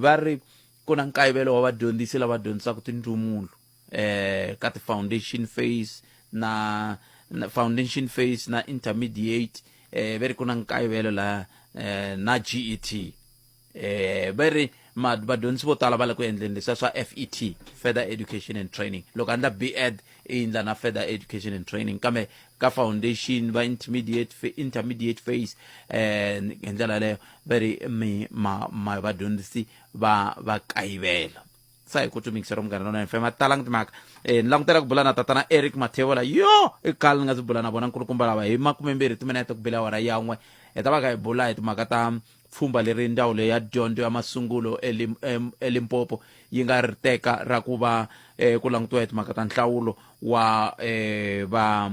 Va ri ku na nkayivelo wa vadyondzisi lava dyondzisaka tindzumulo ka ti-foundation phase na, na foundation phase na intermediate. Va ri ku na nkayivelo la na GET. Va ri vadyondzisi vo tala va le ku endleni leswiya swa FET, further education and training. Loko a endla B.Ed i endla na further education and training, kambe ka foundation va intermediate, intermediate phase hi ndlela yaleyo va ri mi ma, ma vadyondzisi va va kayivela. Sa hi ku tumikisela Munghana Lonene FM a talangi timhaka. Ni langutela ku bula na tatana Eric Mathevula. Yo, i khale ni nga si bula na vona nkulukumba lava. Hi 20 timinete ku bela awara yan'we hi ta va kha hi bula hi timhaka ta pfhumba leri ndzawulo ya dyondzo ya masungulo eLimpopo yi nga ri teka ra ku va ku langutiwa hi timhaka ta nhlawulo wa va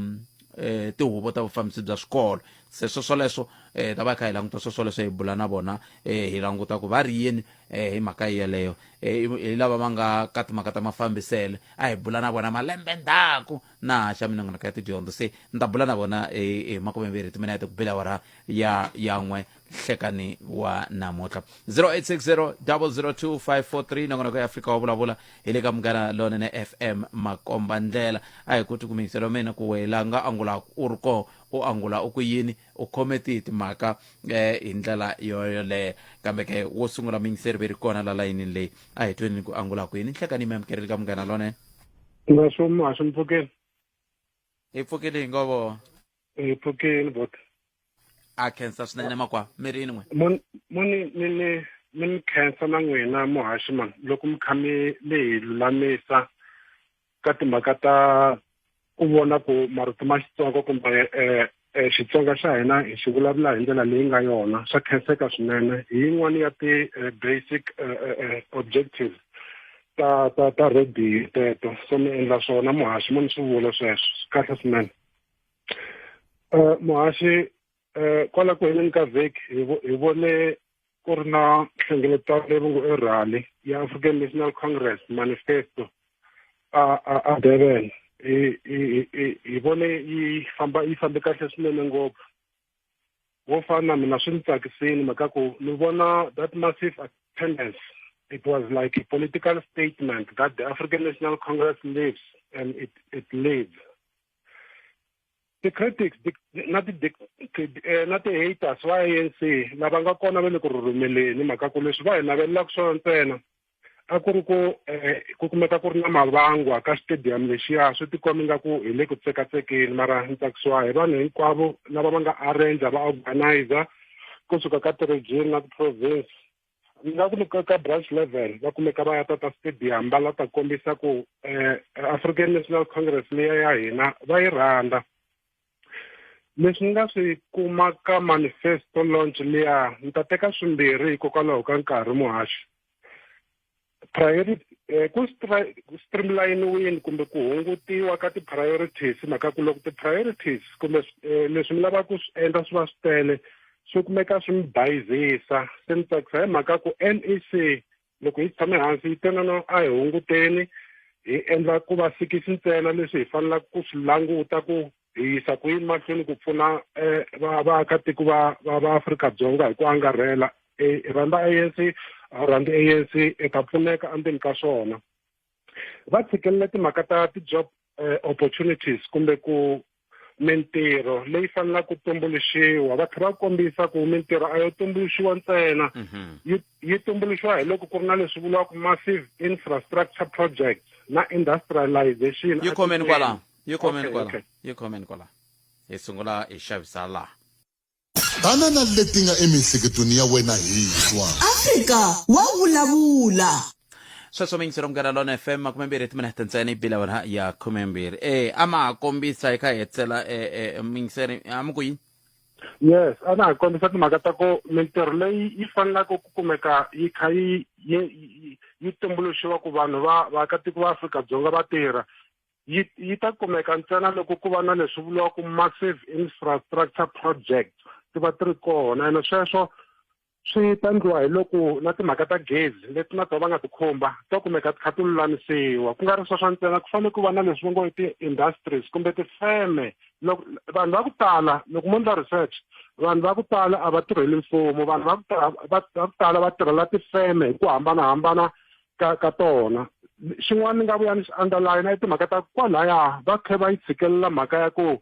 tihuvo ta vufambisi bya swikolo. Se swoswoleswo ta va kha hi languta swoswoleswo, hi bula na vona, hi languta ku va ri yini hi mhaka yeleyo. Hi lava va nga ka timhaka ta mafambiselo, a hi bula na vona malembe ndzhaku na haxa minongonoko ya tidyondzo. Se ni ta bula na vona hi 20 timinete ku bela awara ya yan'we nhlekani wa namuntlha. 0860 002 543, nongonoko ya Afrika wa Vulavula hi le ka Munghana Lonene FM makomba ndlela. A hi koti ku miyiselo mina ku we la nga angulaka u ri koho u angula u ku yini, u khome tihi timhaka hi ndlela yoyoleyo. Kambe ke wo sungula miyingiseri ve ri kona la layinini leyi, a hi tweni ku angula ku yini. Nhlekani mi amukeleli ka Munghana Lonene. Nga swo muhaxi, mpfukeni. Hi pfukile hi ngovo. Hi pfukeni bot. A khensa swinene makwa mi ri yini n'we. Muni ni ni mi ni khensa na n'wina muhaxi man loko mi kha mi mi hi lulamisa ka timhaka ta ku vona ku marito ma Xitsonga kumbe Xitsonga xa hina hi xi vulavula hi ndlela leyi nga yona. Swa khenseka swinene. Hi yin'wana ya ti-basic objectives ta ta ta radio teto. So mi endla swona muhaxi, mo ni swi vula sweswo, swi kahle swinene. Muhaxi, kwala ku heleni ka vhiki hi vone ku ri na nhlengeletano leyi va ngo i rally ya African National Congress manifesto a Durban. Hi vone yi famba, yi fambe kahle swinene ngopfu. Wo fana na mina swi ni tsakisini mhaka ku ni vona that massive attendance. It was like a political statement that the African National Congress lives and it lives. The critics na na ti-haters va ANC lava nga kona va le ku rhurhumeleni mhaka ku leswi va hi navelelaka swona ntsena a ku ri ku ku kumeka ku ri na mavangwa ka stadium lexiya, swi tikomba ingaku hi le ku tsekatsekeni. Mara ni tsakisiwa hi vanhu hinkwavo lava va nga arrange, va organizer kusuka ka ti-region na ti-province, ni nga ku ni ka branch level, va kumeka va ya tata stadium va la ta kombisa ku African National Congress liya ya hina va yi rhandza. Leswi ni nga swi kuma ka manifesto launch liya, ni ta teka swimbirhi hikokwalaho ka nkarhi muhaxi. Priority ku streamliniwini kumbe ku hungutiwa ka ti-priorities, mhaka ku loko ti-priorities kumbe leswi mi lavaka ku swi endla swi va swi tele, swi kumeka swi mi bayizisa. Se ni tsakisa hi mhaka ku NEC loko yi tshame hansi yi te no, a hi hunguteni, hi endla ku va sikisi ntsena leswi hi fanelaka ku swi languta ku hi yisa ku yini mahlweni ku pfuna vaakatiko va Afrika-Dzonga hi ku angarhela. Rhandza ANC, a rhandzi ANC, i ta pfuneka endzeni ka swona. Va tshikelela timhaka ta ti-job opportunities kumbe ku mintirho leyi fanelaka ku tumbuluxiwa. Va tlhela va kombisa ku mintirho a yo tumbuluxiwa ntsena, yi tumbuluxiwa hi loko ku ri na leswi vuriwaka massive infrastructure projects na industrialization. Yi khomeni kwala, yi khomeni kwala, yi khomeni kwala. Hi sungula hi xavisa laha. Tana na leti nga emiehleketweni ya wena hi twa. Afrika wa vulavula. Sweswo miyingiselo Munghana Lona FM, 20 timinete ntsena yi bile wena ya 12. A ma ha kombisa hi kha hi hetisela, miyingiseri a mi ku yini? Yes, a na ha kombisa timhaka ta ku mintirho leyi yi fanelaka ku kumeka yi kha yi tumbuluxiwa ku vanhu va vaakatiko va Afrika-Dzonga va tirha, yi ta kumeka ntsena loko ku va na leswi vuriwaka massive infrastructure projects ti va ti ri kona. Ene sweswo Swi ta ndliwa hi loko na timhaka ta gezi leti na tona va nga ti khumba to kumeka ti kha ti lulamisiwa. Ku nga ri sweswo ntsena, ku fanele ku va na leswi va ngo i ti-industries kumbe tifeme. Loko vanhu va ku tala, loko mo ndla research, vanhu va ku tala a va tirheli mfumo, vanhu va ku tala va ku tala va tirhela tifeme hi ku hambanahambana ka tona. Xin'wana ni nga vuya ni xi underline i timhaka ta kwalaya va khe va yi tshikelela mhaka ya ku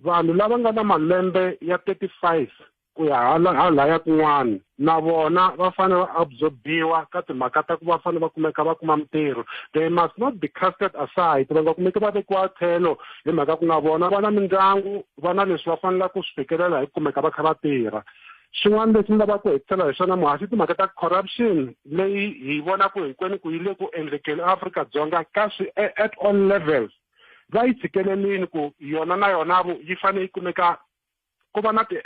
vanhu lava nga na malembe ya 35 ku ya hala halaya kun'wana na vona va fanele va absorbiwa ka timhaka ta ku va fanele va kumeka va kuma mintirho. They must not be casted aside, va nga kumeki va vekiwa tlhelo hi mhaka ku na vona va na mindyangu, va na leswi va fanelaka ku swi fikelela hi ku kumeka va kha va tirha. Xin'wana lexi ni lavaka ku hetisela hi xona muhaxi i timhaka ta corruption leyi hi vonaka hinkwenu ku yi le ku endlekeni eAfrika-Dzonga ka swi at all levels. Va yi tshikelelini ku yona na yona yi fanele yi kumeka ku va na ti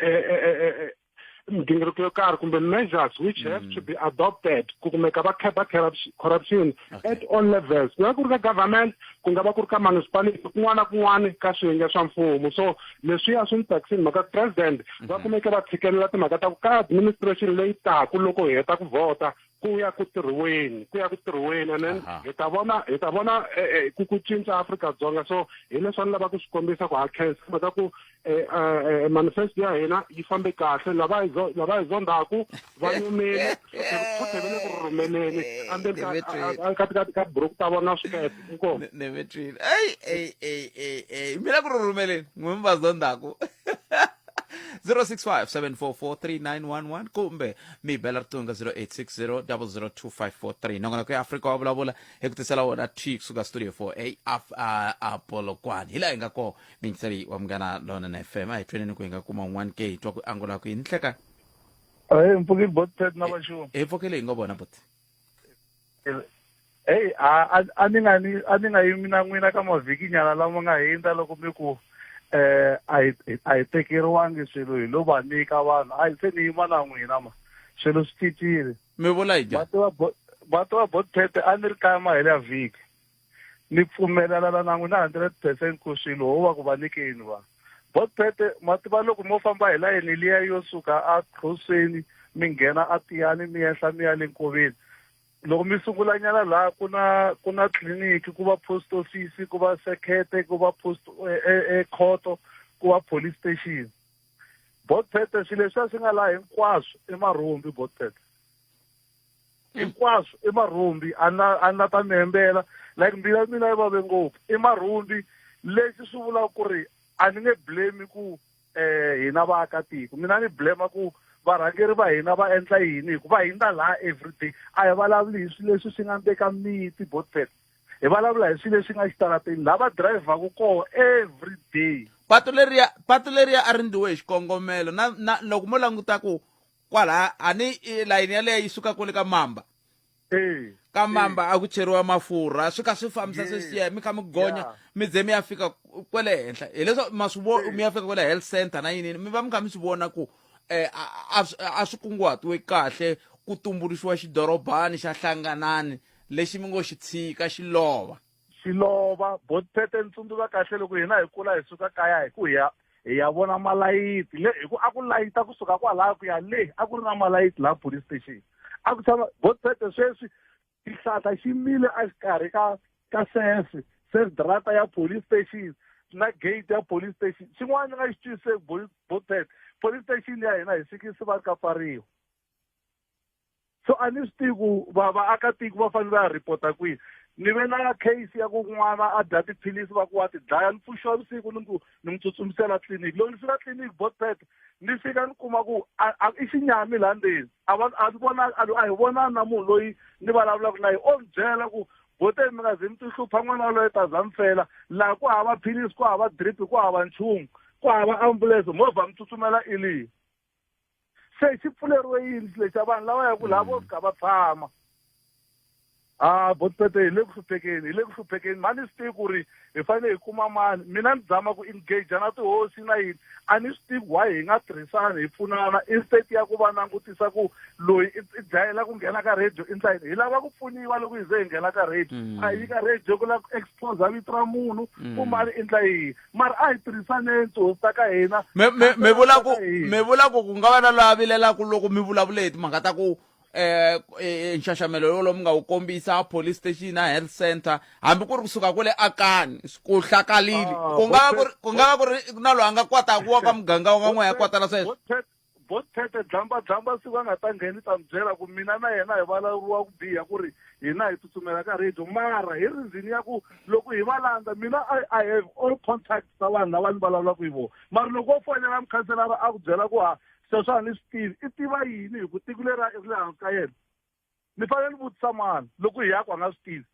migingiriko yo karhi kumbe measures which have to be adopted ku kumeka va kheba corruption at all levels, ku nga ku ri ka government, ku nga va ku ri ka municipality, kun'wana na kun'wana ka swiyenge swa mfumo. So leswiya swi ni tsakisini mhaka president va kumeke va tshikelela timhaka ta ku ka administration leyi taku loko hi heta ku vhota ku ya ku tirhiweni, ku ya ku tirhiweni, and then hi ta vona ku cinca Afrika-Dzonga. So hi leswi a ni lava ku swi kombisa ku ha khensa mhaka ku manifesto ya hina yi fambe kahle. Lava hi zondaku va nyumile, futhi va le ku rhumeleni endzeni ka tiburuku ta vona swikete. Inkomu. Nemetwile. Ey, ey, ey, ey, ey, mi le ku rhumeleni n'wi mi va zondaku. 065 744 3911 kumbe mi bela riqingho 0860 002543. Nongonoko ya Afrika wa Vulavula hi ku tisela wona t kusuka studio 4 a a Polokwane, hi laha hi nga kona miyingiseri wa Munghana Lonene FM. A hi tweneni ku hi nga kuma un'wana ke, hi twa ku angula ku yini nhleka. Hey, mpfukile bot na vaxu. Hi pfukile, hi ngo vona bot. Hey, a ni nga ni a ni nga yimi na n'wina ka mavhiki nyana lama nga hindza loko mi ku a hi tekeriwangi swilo, hi lo va nyika vanhu. A se ni yima na n'wina ma swilo swi cincile. Mi vula hi Va tiva va tiva bot a ni ri kaya mahele ya vhiki, ni pfumelelana na n'wina 100% ku swilo ho va ku va nyikeni va bot pete. Ma tiva loko mo famba hi layeni liya yo suka a Xhoseni, mi nghena a Tiyani, mi enhla mi ya le nkoveni, loko mi sungula nyana laha ku na tliliniki, ku va post office, ku va sekete, ku va post ekhoto, ku va police station. Botpete, swilo leswiya swi nga laha hinkwaswo i marhumbi. Botpete, hinkwaswo i marhumbi. A na ta mi hembela, like mbilu ya mina yi vave ngopfu, i marhumbi. Lexi swi vulaka ku ri a ni nge blame ku hina vaakatiko, mina ni blame ku varhangeri va hina va endla yini, hikuva hindza laha everyday. A hi vulavuli hi swilo leswi swi nga ndzeni ka miti, botpet, hi vulavula hi swilo leswi nga xitarateni laha va dirayivhaku koho everyday. Patu leriya a ri ndliwe hi xikongomelo na loko mo languta ku kwala a ni layini yaleyo yi suka kwale ka mamba ka mamba a ku cheriwa mafurha, swi kha swi fambisa sweswiya, mi kha mi gonya mi ze mi ya fika kwele henhla, hileswo ma swi vo mi ya fika kwele health center na yinini, mi va mi kha mi swi vona ku a swi kunguhatiwe kahle ku tumbuluxiwa xidorobani xa Hlanganani lexi mi ngo xi tshika xi lova. Xi lova, botpete. Ni tsundzuka kahle loko hina hi kula hi suka kaya hi ku hi ya vona malayiti le, hi ku a ku layita kusuka kwalaya ku ya le, a ku ri na malayiti laha police station a ku tshama. Botpete, sweswi xihlahla xi mile exikarhi ka sef drata ya police station na gate ya police station. Xin'wana ni nga xi twisiseki, botpete, police station ya hina hi sikisi va ri ka pfariwa. So a ni swi tivi ku va vaakatiko va fanele va ya ripota kwihi. Ni ve na case ya ku n'wana a dya tiphilisi, va ku wa ti dlaya. Ni pfuxiwa vusiku, ni ku ni n'wi tsutsumisela tliliniki. Loko ni fika tliliniki, botpet, ni fika ni kuma ku i xinyami laha ndzeni, a va a vona a hi vonani na munhu loyi ni vulavulaka na yena. O ni byela ku boteni mi nga zi mi ti hlupha, n'wana waloye ta za mi fela laha, ku hava philisi, ku hava drip, ku hava nchumu, ku hava ambulance, movha mi tsutsumela ilihi. Se xi pfuleriwe yini xilo xa vanhu lava yaku laha vo fika va tshama? A botpete hi le ku hluphekeni, hi le ku hluphekeni. Mhani swi tivi ku ri hi fanele hi kuma mani. Mina ni zama ku engage na tihosi na yini, a ni swi tivi why hi nga tirhisani hi pfunana instead ya ku va langutisa ku loyi i dlayela ku nghena ka radio i ndla yini. Hi lava ku pfuniwa loko hi ze hi nghena ka radio. A hi yi ka radio ku lava ku expose vito ra munhu ku mani i ndla yini. Mara a hi tirhisaneni tihosi ta ka hina. Mi vula ku mi vula ku ku nga va na loyi a vilelaka loko mi vulavule hi timhaka ta ku nxaxamelo wolowo mi nga wu kombisa police station na health center hambi ku ri kusuka kule akani ku hlakalile Ah, ku nga va ku ri ku nga va ku ri na loyi a nga kwataka wa ka muganga wa ka n'we ya kwatela sweswo Botete dlamba dlamba siku a nga ta ngheni ta mi byela ku mina na yena hi vulavuriwa ku biha ku ri hina hi tsutsumela ka radio mara hi reason ya ku loko hi va landza mina I have all contacts ta vanhu lava ni vulavulaka hi vona mara loko wo fonela mukhanselara a ku byela ku ha sweswo a ni swi tivi i tiva yini hi ku tiko leri ri le hansi ka yena ni fanele ni vutisa mani loko hi ya ku a nga swi tivi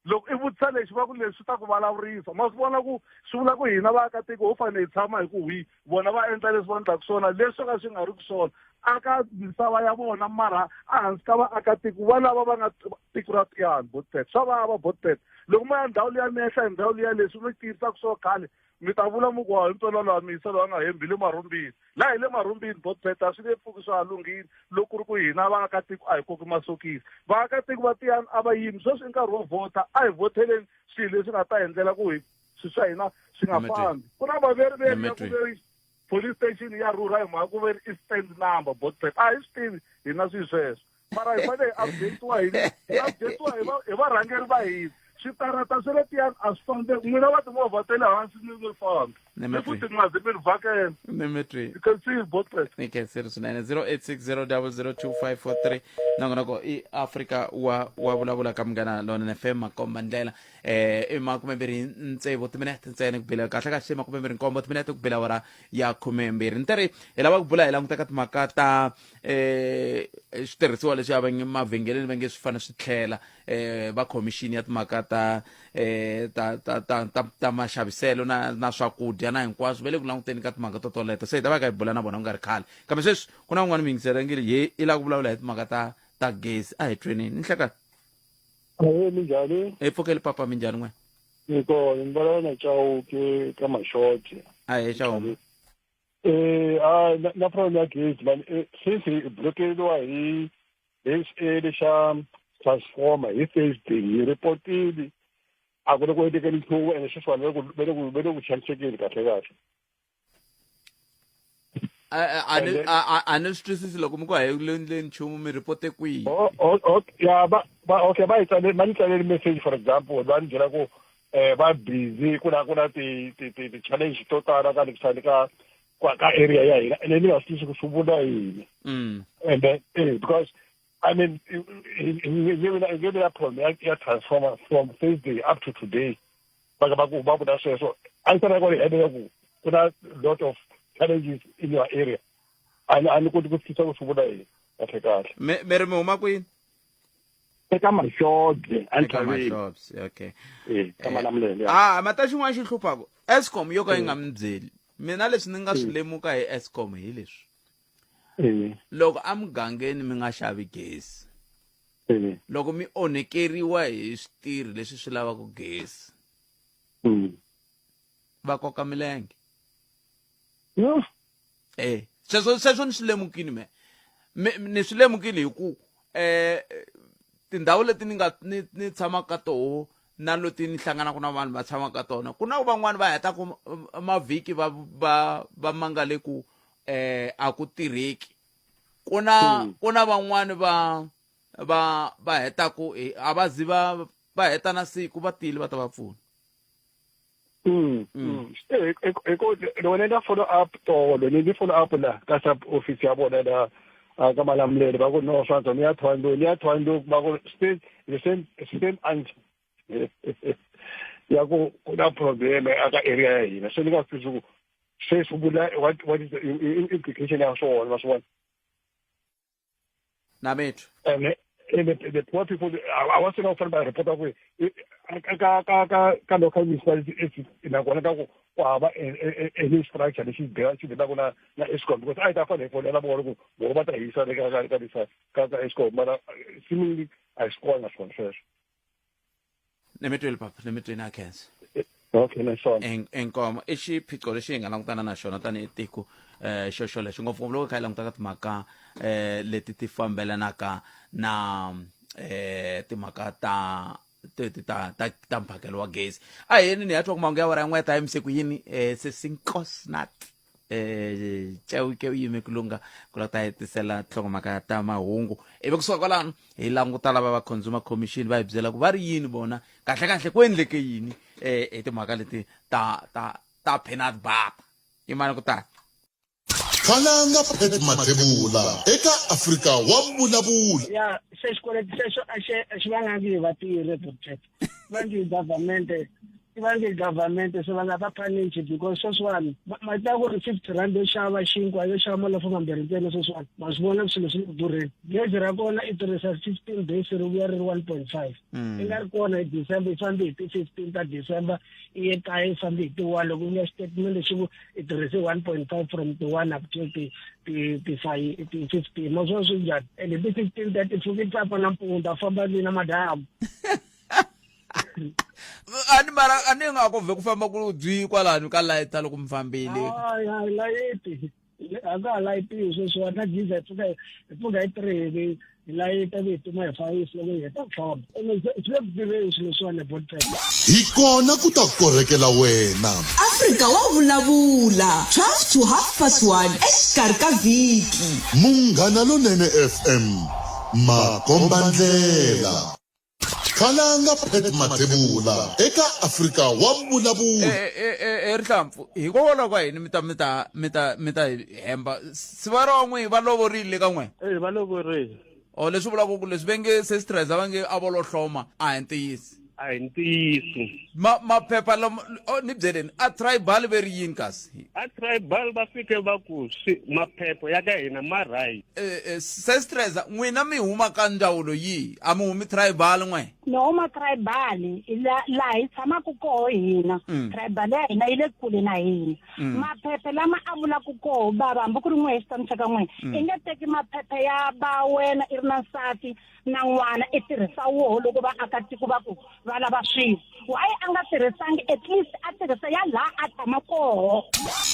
loko i vutisa lexi va ku leswi swi ta ku vulavurisa ma swi vona ku swi vula ku hina vaakatiko ho fanele hi tshama hi ku hwi vona va endla leswi va endlaka swona leswi swo ka swi nga ri ku swona aka misava ya vona mara ehansi ka vaakatiko va lava va nga tiko ra tiyani botpet swa vava botpet loko mo ya ndhawu liya mi ehla hi ndhawu liya leswi mi tivisaka swo khale mi ta vula mi ku wa himpela lowa misa loyi a nga hembi le marhumbini laha hi le marhumbini botpet a swi nge pfuki swa ha lunghile loko ku ri ku hina vaakatiko a hi koki masokisi vaakatiko va tiyani a va yimi sweswi i nkarhi wo vhota a hi vhotheleni swilo leswi nga ta endlela ku hi swilo swa hina swi nga fambi ku na maveriveri ya ku veri police station ya rhurha hi mhaka ku veri i stand number botpet a hi swi tivi hina swilo sweswo mara hi fanele hi update-iwa hi hi update-iwa hi va hi varhangeri va hina switarata swa le tiyani a swi fambeki n'wina va timovha ta le hansi mi mi fambi ni futhi mi nga zi mi ni vhakela Dimitri. you can see both ways. Ni khensile swinene 0860002543 nongonoko i Afrika wa wa vulavula ka Munghana Lonene FM makomba ndlela i 26 timinete ntsena ku bela kahle kahle 27 timinete ku bela awara ya 12 ni teri hi lava ku bula hi languta ka timhaka ta switirhisiwa leswi a va nge mavhengeleni va nge swi fanele swi tlhela va khomixini ya timhaka ta ta ta ta ta ta maxaviselo na na swakudya na hinkwaswo va le ku languteni ka timhaka to toleto se hi ta va ka hi bula na vona ku nga ri khale kambe sweswi ku na un'wana muyingiseri nge ye i lava ku vulavula hi timhaka ta ta gezi a hi tweneni ni hlekani Ahee, minjhani? Hi pfukeli papa minjhani n'we Ni kona, ni vulavula na Chauke ka Maxoxe. Ahee Chauke. A na problem ya gezi mani since hi blokeriwa hi hi xieli xa transformer hi Thursday hi report-ile a ku le ku endlekeni nchumu ene sweswiwani va le ku va le ku va le ku xanisekeni kahle kahle. A ni a ni swi twisisi loko mi ku a hi le endleni nchumu mi report-e kwihi? Ya va va okay va hi tsalele va ni tsalele message for example va ni byela ku va busy ku na ku na ti ti ti ti-challenge to tala ka le ka ka area ya hina ene ni nga swi twisisi ku swi vula yini and then because I mean hi nge vi na problem ya transformer from Thursday up to today va va ku va vula sweswo a ni tala kwale hene ku ku na lot of challenges in your area a ni koti ku twisisa ku swi vula yini kahle kahle mi ri mi huma kwini Eka Maxobye Eka entshaveni. Maxobye okay. Eh, ka Malamulele. ya. Ah, mata xin'wana xi hluphaka Eskom yo ka yi nga mi byeli. Mina leswi ni nga swi lemuka hi Eskom hi leswi. Loko emugangeni mi nga xavi gezi. Loko mi onhekeriwa hi switirhi leswi swi lavaka gezi. Va koka milenge. Yo. Sweswo sweswo ni swi lemukile me. Ni swi lemukile hi ku tindhawu leti ni nga ni ni tshamaka ka toho na leti ni hlanganaka na vanhu va tshamaka ka tona ku na van'wani va hetaka mavhiki va va va mangale ku a ku tirheki ku na ku na van'wani va va va hetaku a va zi va va heta na siku va tile va ta va pfuna. Hi ku loko ni endla follow up tolo ni endle follow up la ka sub office ya vona la ka Malamulele va ku no swa antswa ni ya Thohoyandou ni ya Thohoyandou va ku still the same same answer ya ku ku na problem aka area ya hina se ni nga swi twisisi ku se swi vula what is the implication ya swona va swi vona. Na mitwa. And and the poor people a va swi nga fanele va report ku ka ka ka ka local municipality nakona ka ku ku hava any structure lexi bela xi delaka na na Eskom because a hi ta fanele hi fonela vona ku vona va ta hisa le ka ka ka ka ka Eskom mara seemingly A swi kona swona sweswo. Ni mi twile papa, ni mi twile, a khensa. Okay, na swona. Inkomo i xiphiqo lexi hi nga langutana na xona tanihi tiko eh xo xolexo, ngopfungopfu loko hi kha hi languta ka timhaka leti ti fambelanaka na timhaka ta teti ta ta ta mphakelo wa gezi. A hi yeni ni ya twa ku mahungu ya awara ya n'we ta yimise ku yini. Sesinkosnat Chauke u yime ku lunga ku la ta hetisela nhlokomhaka ta mahungu, ivi kusuka kwalano hi languta lava va Consumer Commission va hi byela ku va ri yini vona kahle kahle, ku endleke yini hi timhaka leti ta ta ta peanut butter. Yimani ku tani. Khalanga Pat Mathebula eka Afrika wa Vulavula. Ya se xikweleti xexo a xi a xi vangangi hi vatirhi, Doctor, vangi hi government, i vangi hi government, se va nga va punish because sweswiwani ma tiva ku ri R50 yo xava xinkwa, yo xava malofo mambirhi ntsena. Sweswiwani ma swi vona ku swilo swi le ku durheni. Gezi ra kona i tirhisa 15 days, ri vuya ri ri 1.5. I nga ri kona hi December, i fambi hi ti-15 ta December, i ye kaya, i fambi hi ti-1. Loko u nga xitatimende xi ku i tirhise 1.5 from ti-1 up till ti ti ti five, ti-15, ma swi swi njhani? And hi ti-15 ta ti pfuki tsapa nampundzu, a famba ni na madamu. A ni mara a ni nga ku vhe ku famba ku byi kwalano ka layita loko mi fambile. Hayi, hayi, layiti a ka ha layitiwi sweswiwani. Na giza hi pfuka hi 3, hi layita ku hi tima hi fayisi loko hi heta ku famba. Ene swi le ku tiveni swilo leswiwani, botpet. Hi kona ku ta korhekela wena. Afrika wa Vulavula, 12 to half past 1 exikarhi ka vhiki. Munghana Lonene FM, makombandlela. Khalanga Pat Mathebula eka Afrika wa Vulavula. Rihlampfu, hikokwalaho ka yini mi ta mi ta mi ta mi ta hi hemba siva ra n'we va lovorile ka n'we? E, va lovorile. O leswi vulaka ku leswi ve nge sesitreza va nge a vo lo hloma a hi ntiyiso? A hi ntiyiso. Maphepha lama o, ni byeleni, a tribal ve ri yini kasi? A tribal va fike va ku swi maphepha ya ka hina ma right. Sestreza, n'wina mi huma ka ndzawulo yihi? A mi humi tribal n'we? Ni huma tribal la laha hi tshamaka koho hina. Tribal ya hina yi le kule na hina. Maphephe lama a vulaka koho bava, hambi ku ri n'we hi xitanu xa ka n'we, i nge teki maphephe ya ba wena i ri na nsati na n'wana, i tirhisa woho loko vaakatiko va ku va lava swilo. Why a nga tirhisangi at least a tirhisa ya laha a tshama koho?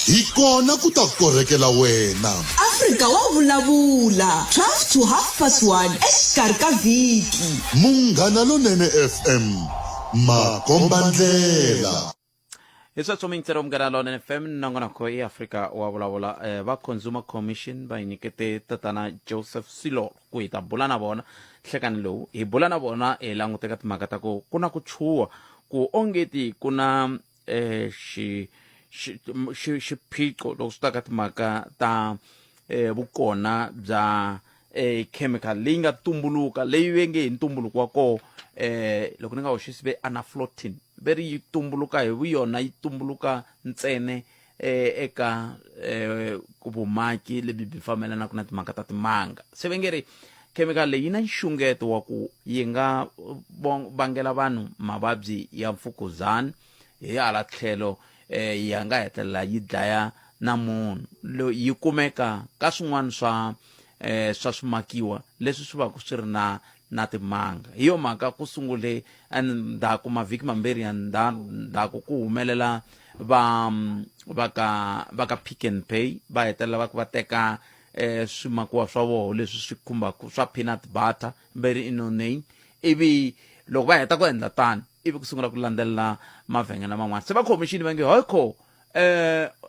Hi kona ku ta korhekela wena. Afrika wa Vulavula, 12 to half past 1 exikarhi ka vhiki. Munghana Lonene FM, makombandlela. Hi sweswo miyingiselo Munghana Lonene FM, nongonoko i Afrika wa Vulavula. Va Consumer Commission va hi nyikete tatana Joseph Silolo ku hi ta bula na vona nhlekani lowu. Hi bula na vona hi languteka timhaka ta ku ku na ku chuha ku ongeti ku na xi xi xiphiqo loko swi ta ka timhaka ta vukona bya chemical leyi nga tumbuluka, leyi ve nge hi ntumbuluko wa koho, loko ni nga hoxisi ve anaflotin, ve ri yi tumbuluka hi vuyona, yi tumbuluka ntsene eka vumaki lebyi byi fambelanaka na timhaka ta timanga. Se ve nge ri chemical leyi yi na nxungeto wa ku yi nga vangela vanhu mavabyi ya mfukuzana, hi hala tlhelo ya nga hetelela yi dlaya na munhu. Yi kumeka ka swin'wana swa swa swimakiwa leswi swi vaka swi ri na na timanga. Hi yo mhaka ku sungule endzhaku mavhiki mambirhi ya ndzhaku ku humelela va va ka va ka Pick n Pay, va hetelela va ku va teka swimakiwa swa voho leswi swi khumbaka swa peanut butter ve ri inonane, ivi loko va heta ku endla tano, ivi ku sungula ku landzelela mavhengele man'wana. Se va khomixini va nge hoyikho,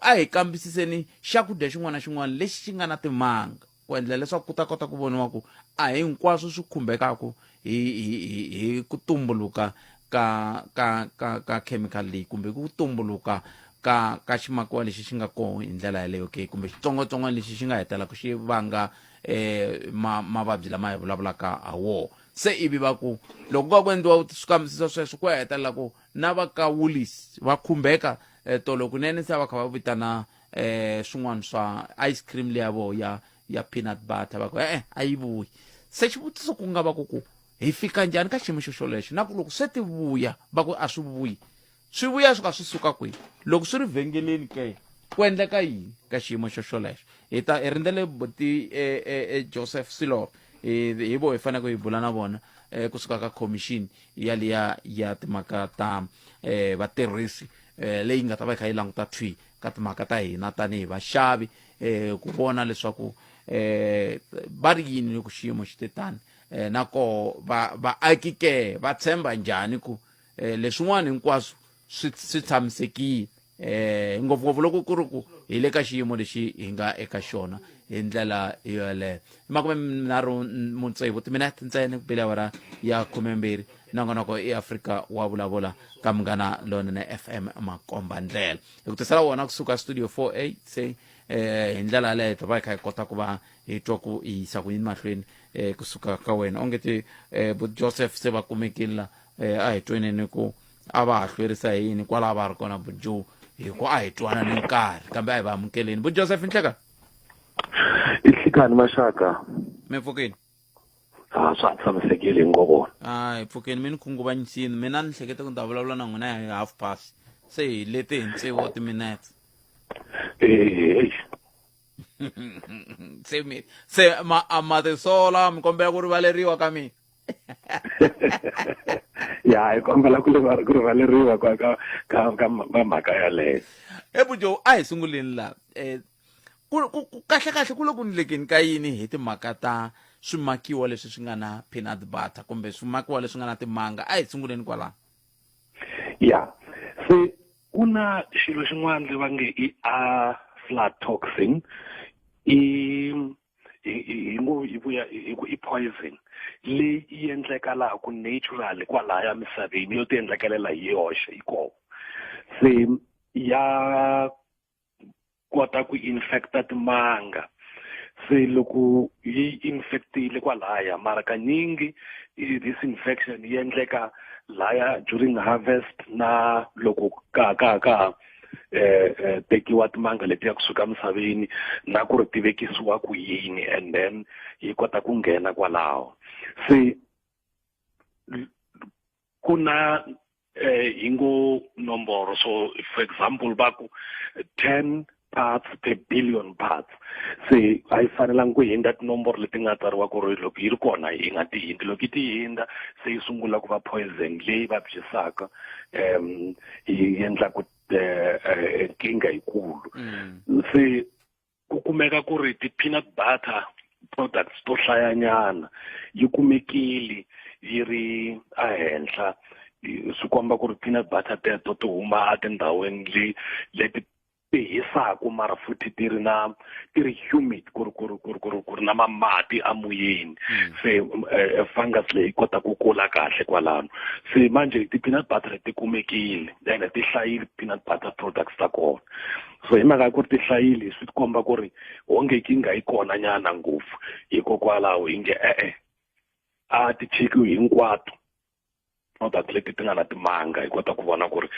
a hi kambisiseni xakudya xin'wana na xin'wana lexi xi nga na timanga ku endlela leswaku ku ta kota ku voniwa ku a hinkwaswo swi khumbekaka hi hi hi hi ku tumbuluka ka ka ka ka chemical leyi, kumbe ku tumbuluka ka ka ximakiwa lexi xi nga koho hi ndlela yaleyo ke, kumbe xitsongwatsongwana lexi xi nga hetelaka xi vanga mavabyi lama hi vulavulaka ha wona. Se ivi va ku loko ku va ku endliwa swikambisisa sweswo, ku ya hetelela ku na va ka Woolies va khumbeka. Tolo kunene se va kha va vitana swin'wana swa ice cream leya vo ya ya peanut butter, va ku e-e a yi vuyi. Se xivutiso ku nga va ku ku hi fika njhani ka xiyimo xo xolexo, na ku loko se ti vuya va ku a swi vuyi, swi vuya swi ka swi suka kwihi? Loko swi ri vhengeleni ke, ku endleka yini ka xiyimo xo xolexo? Hi ta hi rindzele buti Joseph Siloro. Hi vo hi faneleke hi bula na vona kusuka ka commission yaliya ya timhaka ta vatirhisi leyi nga ta va yi kha yi languta thwi ka timhaka ta hina tanihi vaxavi ku vona leswaku va ri yini loko xiyimo xi te tani, na koho va vaaki ke va tshemba njhani ku leswin'wana hinkwaswo swi tshamisekile, ngopfungopfu loko ku ri ku hi le ka xiyimo lexi hi nga eka xona hi ndlela yoleyo. I 36 timinete ntsena ku bile awara ya 12. Nongonoko i Afrika wa Vulavula ka Munghana Lonene FM, makomba ndlela hi ku tisela wona kusuka studio 4A. Se hi ndlela yaleyo hi ta va hi kha hi kota ku va hi twa ku hi yisa ku yini mahlweni kusuka ka wena. Onge ti but Joseph se va kumekile la, a hi tweneni ku a va ha hlwerisa hi yini kwalaho va ri kona bujo, hi ku a hi twanani nkarhi, kambe a hi va amukeleni. Bu Joseph, nhleka. Ihlikani maxaka. Mi pfukini? A swa ha tshamisekile hi ngo vona. A hi pfukeni. Mi ni khunguvanyisini mina, ni hlekete ku ni ta vulavula na n'wina hi half past, se hi lete hi tsevu wa timinetse. Ee. Se mi se ma a ma tisola, mi kombela ku rivaleriwa ka mina. Ya, hi kombela ku ku rivaleriwa ka mhaka yaleyo. Ebujo, a hi sunguleni la, ku kahle kahle ku le ku ndlekeni ka yini hi timhaka ta swimakiwa leswi swi nga na peanut butter kumbe swimakiwa leswi nga na timanga? A hi sunguleni kwalaho. Ya, se ku na xilo xin'wana le va nge i aflatoxin, i hi ngo yi vuya hi ku i poison leyi yi endleka laha ku natural kwalaya misaveni, yo ti endlekelela hi yoxe yi kona, se ya kota ku infecta timanga. Se loko yi infectile kwalaya, mara kanyingi this infection yi endleka laya during harvest na loko ka tekiwa timanga letiya kusuka misaveni na ku ri ti vekisiwa ku yini, and then yi kota ku nghena kwalaho. Se ku na hi ngo nomboro, so for example va ku 10 parts per billion parts, se a yi fanelangi ku hindza tinomboro leti nga tsariwa, ku ri loko yi ri kona yi nga ti hindzi. Loko yi ti hindza, se yi sungula ku va poison leyi vabyisaka, yi endlaku nkingha yikulu. Se ku kumeka ku ri ti-peanut butter products to hlayanyana yi kumekile yi ri ehenhla, swi komba ku ri peanut butter teto ti huma etindhawini leti ti hisaku, mara futhi ti ri na ti ri humid, ku ri na mamati amoyeni. Se fungus leyi kota ku kula kahle kwalano. Se manje ti-peanut butter ti kumekile ene ti hlayile peanut butter products ta kona. So hi mhaka ya ku ri ti hlayile, swi komba ku ri onge nkingha yi kona nyana ngopfu. Hikokwalaho hi nge e-e, a ti chekiwi hinkwato product leti ti nga na timanga, hi kota ku vona ku ri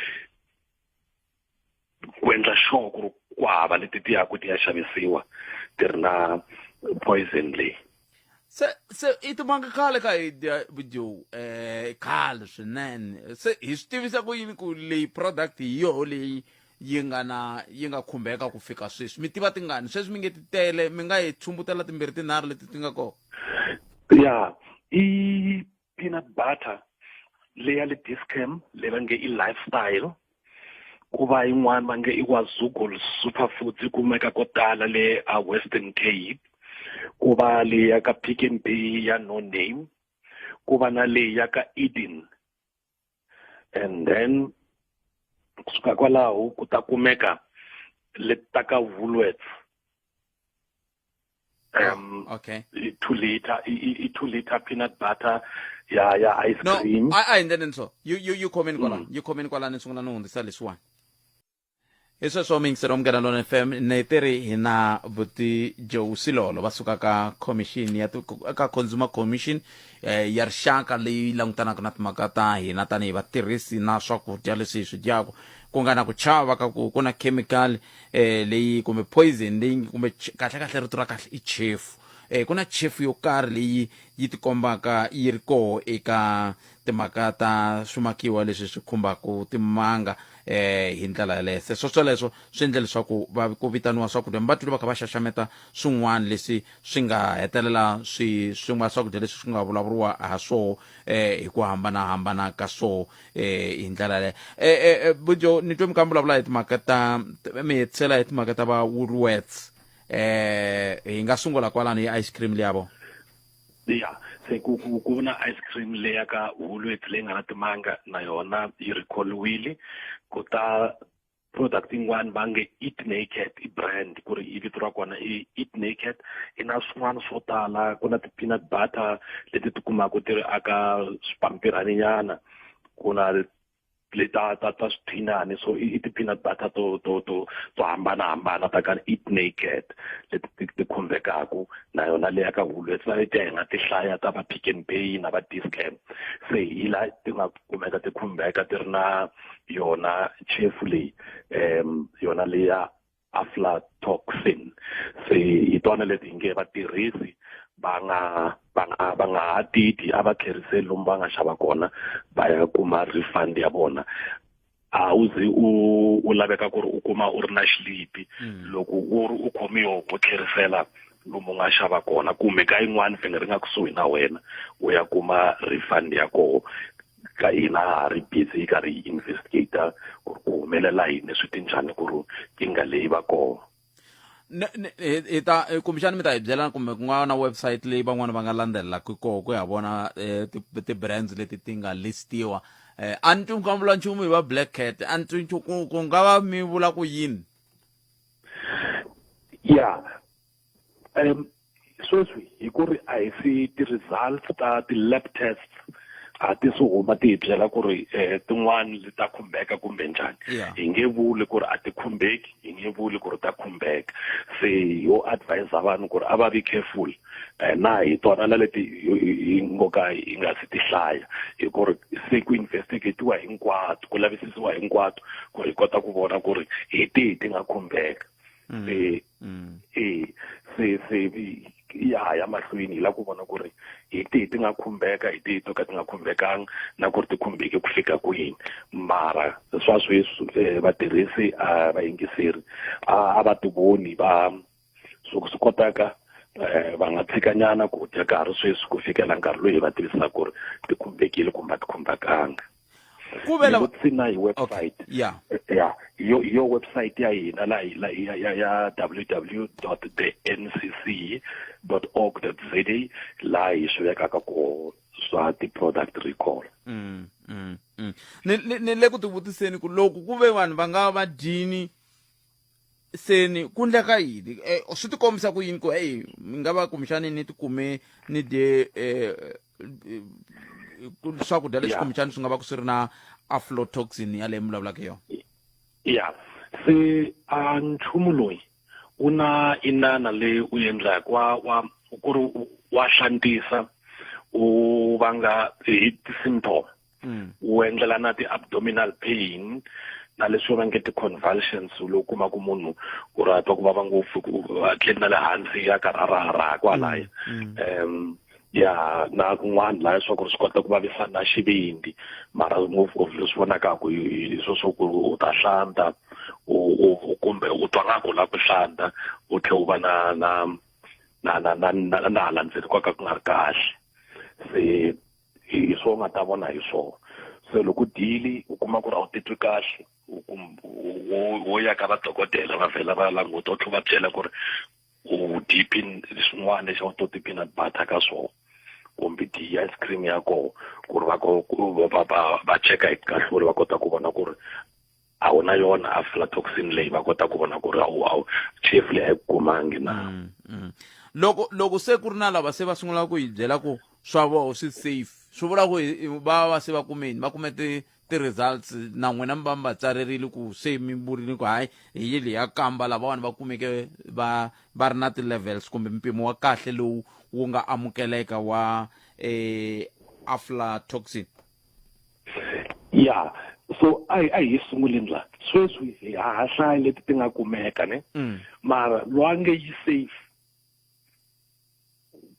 ku endla sure ku ri ku hava leti ti yaku ti ya xavisiwa ti ri na poison leyi. Se i timanga khale ka hi dya video, khale swinene. Se hi swi tivisa ku yini ku leyi product hi yoho leyi yi nga na yi nga khumbeka ku fika sweswi? Mi tiva tingani sweswi? Mi nge ti tele, mi nga hi chumbutela timbirhi tinharhu leti ti nga kona? Ya, i peanut butter leya le Dis-Chem leyi va nge i Lifestyle, ku va yin'wana va nge i Wazugul Superfoods, yi kumeka ko tala le a Western Cape, ku va leyi ya ka Pick n Pay ya No Name, ku va na leyi ya ka Eden, and then kusuka kwalaho ku ta kumeka leti ta ka Woolworths. Okay. I 2 liter, i 2 liter peanut butter ya ice No, cream. A hi ndleni so you khomeni kwala, you khomeni kwala, ni sungula ni hundzisa leswiwani. Hi sweswo miyingiselo Munghana Lona FM, ni tiri hi na buti Joe Silolo va suka ka commission ya ka Consumer Commission ya rixaka leyi langutanaka na timhaka ta hina tanihi vatirhisi na swakudya leswi hi swi dyaka, ku nga na ku chava ka ku ku na chemical leyi kumbe poison leyi kumbe kahle kahle rito ra kahle i chefu. eh, ku na chefu yo karhi leyi yi tikombaka yi ri koho eka timhaka ta swimakiwa leswi swi khumbaka timanga eh hi ndlela yaleyo se swo swoleswo swi endle leswaku va ku vitaniwa swakudya mi va twile va kha va xaxameta swin'wana leswi swi nga hetelela swi swin'wana swakudya leswi swi nga vulavuriwa ha swoho eh hi ku hambanahambana ka swoho eh hi ndlela yaleyo eh, eh, eh bujo ni twe mi kha mi vulavula hi timhaka ta mi hetisela hi timhaka ta va Woolworths eh hi nga sungula kwalano hi ice cream liya vo ya se ku ku ku na ice cream leya ka Woolworths leyi nga na timanga na yona yi recall-wile ku ta product yin'wana va nge eat naked i brand ku ri i vito ra kona i eat naked i na swin'wana swo tala ku na ti-peanut butter leti ti kumaka ti ri aka swipampirani nyana ku na leta ta ta swithinani so i ti-peanut butter to to to to hambanahambana ta ka eat naked leti ti ti khumbekaku na yona leya ka Woolworths na letiya hi nga ti hlaya ta va Pick n Pay na va Dis-Chem se hi la ti nga kumeka ti khumbeka ti ri na yona chefu leyi um yona leya aflatoxin se hi tona leti hi nge vatirhisi va nga va nga va nga ha titi a va tlheriseli lomu va nga xava kona va ya kuma refund ya vona a wu zi u u laveka ku ri u kuma u ri na xilipi mm. loko u ri u khomiwa u tlherisela lomu u nga xava kona kumbe ka yin'wana vhenge ri nga kusuhi na wena u ya kuma refund ya koho ka hina ha ri busy hi karhi hi investigate ku ri ku humelela yini swi ti njhani ku ri nkingha leyi va kona hi ta eh, kumbexani mi ta hi byela kumbe ku nga na website leyi van'wana va nga landzelelaka koho ku ya vona eh, ti-brands leti ti nga listiwa eh, a ni twi mi vula nchumu hi va black cat a ni twi ku ku nga va mi vula ku yini ya um sweswi hi ku ri a hi si ti-results ta ti-lab tests a ti si huma ti hi byela ku ri um tin'wani li ta khumbeka kumbe njhani hi nge vuli ku ri a ti khumbeki hi nge vuli ku ri ta khumbeka se yo advise vanhu ku ri a va vi careful um na hi tona na leti hi ngo ka hi nga si ti hlaya hi ku ri se ku investigatiwa hinkwato ku lavisisiwa hinkwato ku ri hi kota ku vona ku ri hi tihi ti nga khumbeka mm. se mm. e se se ya ha ya mahlweni hi lava ku vona ku ri hi tihi ti nga khumbeka hi tihi to ka ti nga khumbekanga na ku ri ti khumbeke ku fika kwini mara swa sweswi eh, vatirhisi a vayingiseri a va ti voni va swi swi kotaka eh, va nga tshikanyana ku dya ka ha ri sweswi ku fikela nkarhi loyi hi va tivisaka ku ri ti khumbekile kumbe a ti khumbekanga ku ve lava tsina hi website okay. yeah yeah yo yo website ya hina la la ya ya, ya www.thencc.org.za la hi swi vekaka ko swa ti-product recall mm, mm, mm. Ni, ni, ni le ku tivutiseni ku loko ku ve vanhu va nga va dyini seni ku ndleka yini eh, swi tikombisa ku yini ku hey mi nga va kumbexani ni tikume ni dye eh, eh, swakudya leswi kumbexani swi nga va ku swi ri na aflotoxin yaleyo mi vulavulaka yona ya se a nchumu loyi u na inana leyi u endlaka wa wa ku ri wa hlantisa u vanga hi ti-symptom mm. wu endlela na ti-abdominal pain na leswi va nge ti-convulsions lowu kuma ku munhu ku ri a twa ku vava ngopfu ku a tleli na le hansi a karhi a raharaha kwalaya mm, mm. um ya na kun'wana laha swa ku ri swi kota ku vavisa na xivindzi mara ngopfungopfu leswi vonakaka hi swo swo ku u ta hlanta kumbe u twa nga ku la ku hlanta u tlhe u va na na na na na na na hala ndzeni kwa ka ku nga ri kahle se hi swo nga ta vona hi swona se loko u dyile u kuma ku ri a wu titwi kahle wo ya ka vadokodela va vhela va languta u tlhela va byela ku ri u dye swin'wana lexi a wu to ti-peanut butter ka swona kumbe dyi ice cream ya kona ku ri va va va va cheka hi kahlula va kota ku vona ku ri a wu na yona aflatoxin leyi va kota ku vona ku ri a wu a wu chefu leyi a yi kumangi na mm, mm. loko loko se ku ri na lava se va sungula ku hi byela ku swa voho swi safe swi vula ku va va se va kumeni va kume ti ti-results na n'wina mi va mi va tsarerile ku se mi vurile ku hayi hi yi leya kamba lavawani va kumeke va va ri na ti-levels kumbe mpimo wa kahle lowu wu nga amukeleka wa eh, aflatoxin ya so a hi a hi sunguleni la sweswi hi ha hlaya leti ti nga kumeka ne mm. mara loyi a nge yi safe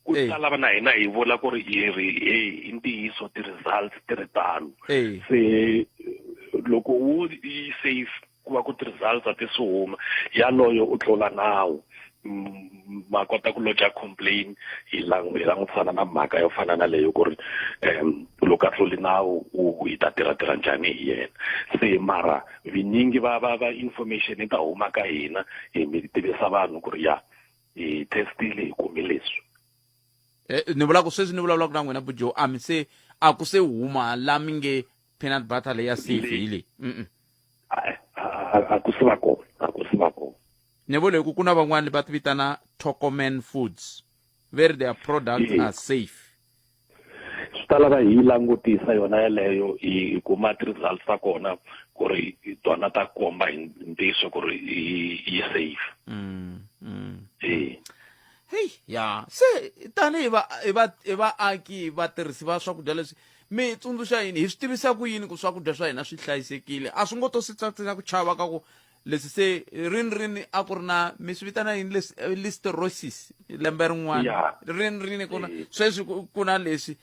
Ku ta lava na hina hi vula ku ri hi ri hey i ntiyiso ti-results ti ri tano. Se loko wo yi safe ku va ku ti-results a ti si huma yaloyo u tlula nawu ma kota ku lodger complain hi hi langutisana na mhaka yo fana na leyo ku ri um loko a tluli nawu u hi ta tirha tirha njhani hi yena se mara vinyingi va va va information yi ta huma ka hina hi mi tivisa vanhu ku ri ya hi testile hi kume leswi eh, ni vula ku sweswi ni vulavulaka na n'wina bujo a mi se a ku se huma la mi nge peanut butter leyi ya safe hi leyi a ku se va kona a ku se va kona ni vule ku ku na van'wani va ti vitana Tokoman Foods ve ri their products are safe swi ta lava hi langutisa yona yeleyo hi kuma ti-results ta kona ku ri tona ta komba hi ntiyiso ku ri yi safe mm, mm. e heyi ya se tanihi va hi va hi vaaki vatirhisi va swakudya leswi mi tsundzuxa yini hi swi tivisa ku yini ku swakudya swa hina swi hlayisekile a swi ngo to swi tsakisa ku chava ka ku leswi se rini rini a ku ri na mi swi vitana yini leswi eh, listerosis lembe rin'wana Yeah. rini rini ku na sweswi ku- ku na leswi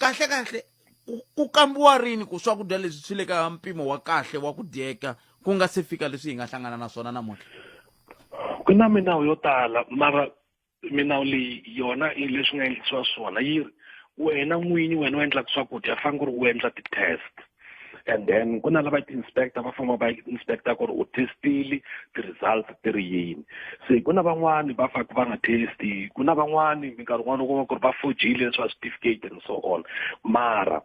kahle kahle ku- ku kambiwa rini ku swakudya leswi swi le ka mpimo wa kahle wa ku dyeka ku nga se fika leswi hi nga hlangana na swona namuntlha ku na minawu yo tala mara Milawu leyi yona i leswi nga endlisiwa swona yi ri wena n'winyi wena u endlaka swakudya fanele ku ri u endla ti-test and then ku na lava ti-inspector va famba va inspector ku ri u testile ti-results ti ri yini se ku na van'wani va faka va nga testi ku na van'wani minkarhi yin'wana u kuma ku ri va fojile leswa certificate and so on mara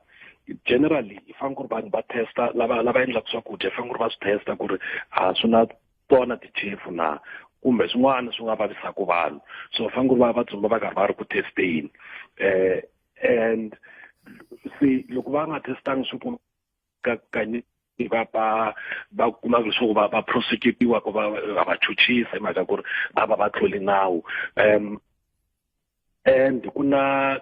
generally hi fanele ku ri vanhu va testa lava lava endlaka swakudya fanele ku ri va swi testa ku ri a swi na tona tichefu na kumbe swin'wana swi nga vavisaka vanhu so fanele ku ri va va dzumba va karhi va ri ku testeni eh and se loko va nga testangi swi kuma kanyingi va va va kuma leswaku va va prosecutiwa ku va va chuchisa hi mhaka ku ri va va va tlule nawu um and ku na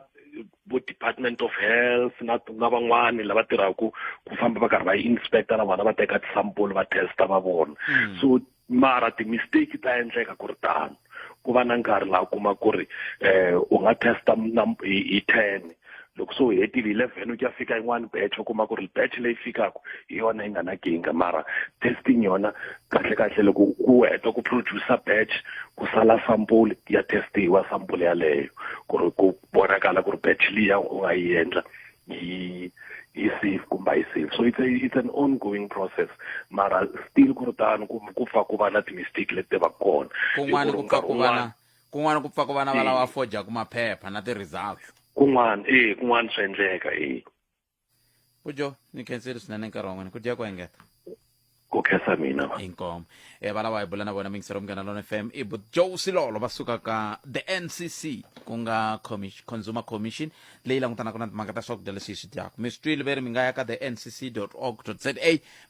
vo department of health na na van'wani lava tirhaka ku famba va karhi va inspector na vona va teka ti-sample va testa va vona mm. so mara ti-mistake ta endleka ku ri tano ku va na nkarhi laha kuma ku ri eh u nga testa hi 10 loko se u hetile 11 u ya fika yin'wana batch u kuma ku ri batch leyi fikaka hi yona yi nga na kinga mara testing yona kahle kahle loko ku heta ku producer batch ku sala sample ya testiwa sample yaleyo ku ri ku vonakala ku ri batch liya u nga yi endla yi yi safe kumbe a yi safe so it's, a, it's an ongoing process mara still ku ri tano ku ku pfa ku va na ti-mistake leti va kona kun'wana ku pfa ku va na kun'wana ku pfa ku va na va lava fojaku maphepha na ti-results kun'wana e kun'wana swa endleka e Pujo ni khensile swinene nkarhi wa n'wina ku dya ku engeta ku khensa mina inkomo e va lava hi bula na vona mingisero munghana lona fm i bu joe silolo va suka ka the ncc ku nga consumer commission leyi langutanaka na timhaka ta swakudya leswi hi swi dyaka mi swi twile ve ri mi nga ya ka the ncc org za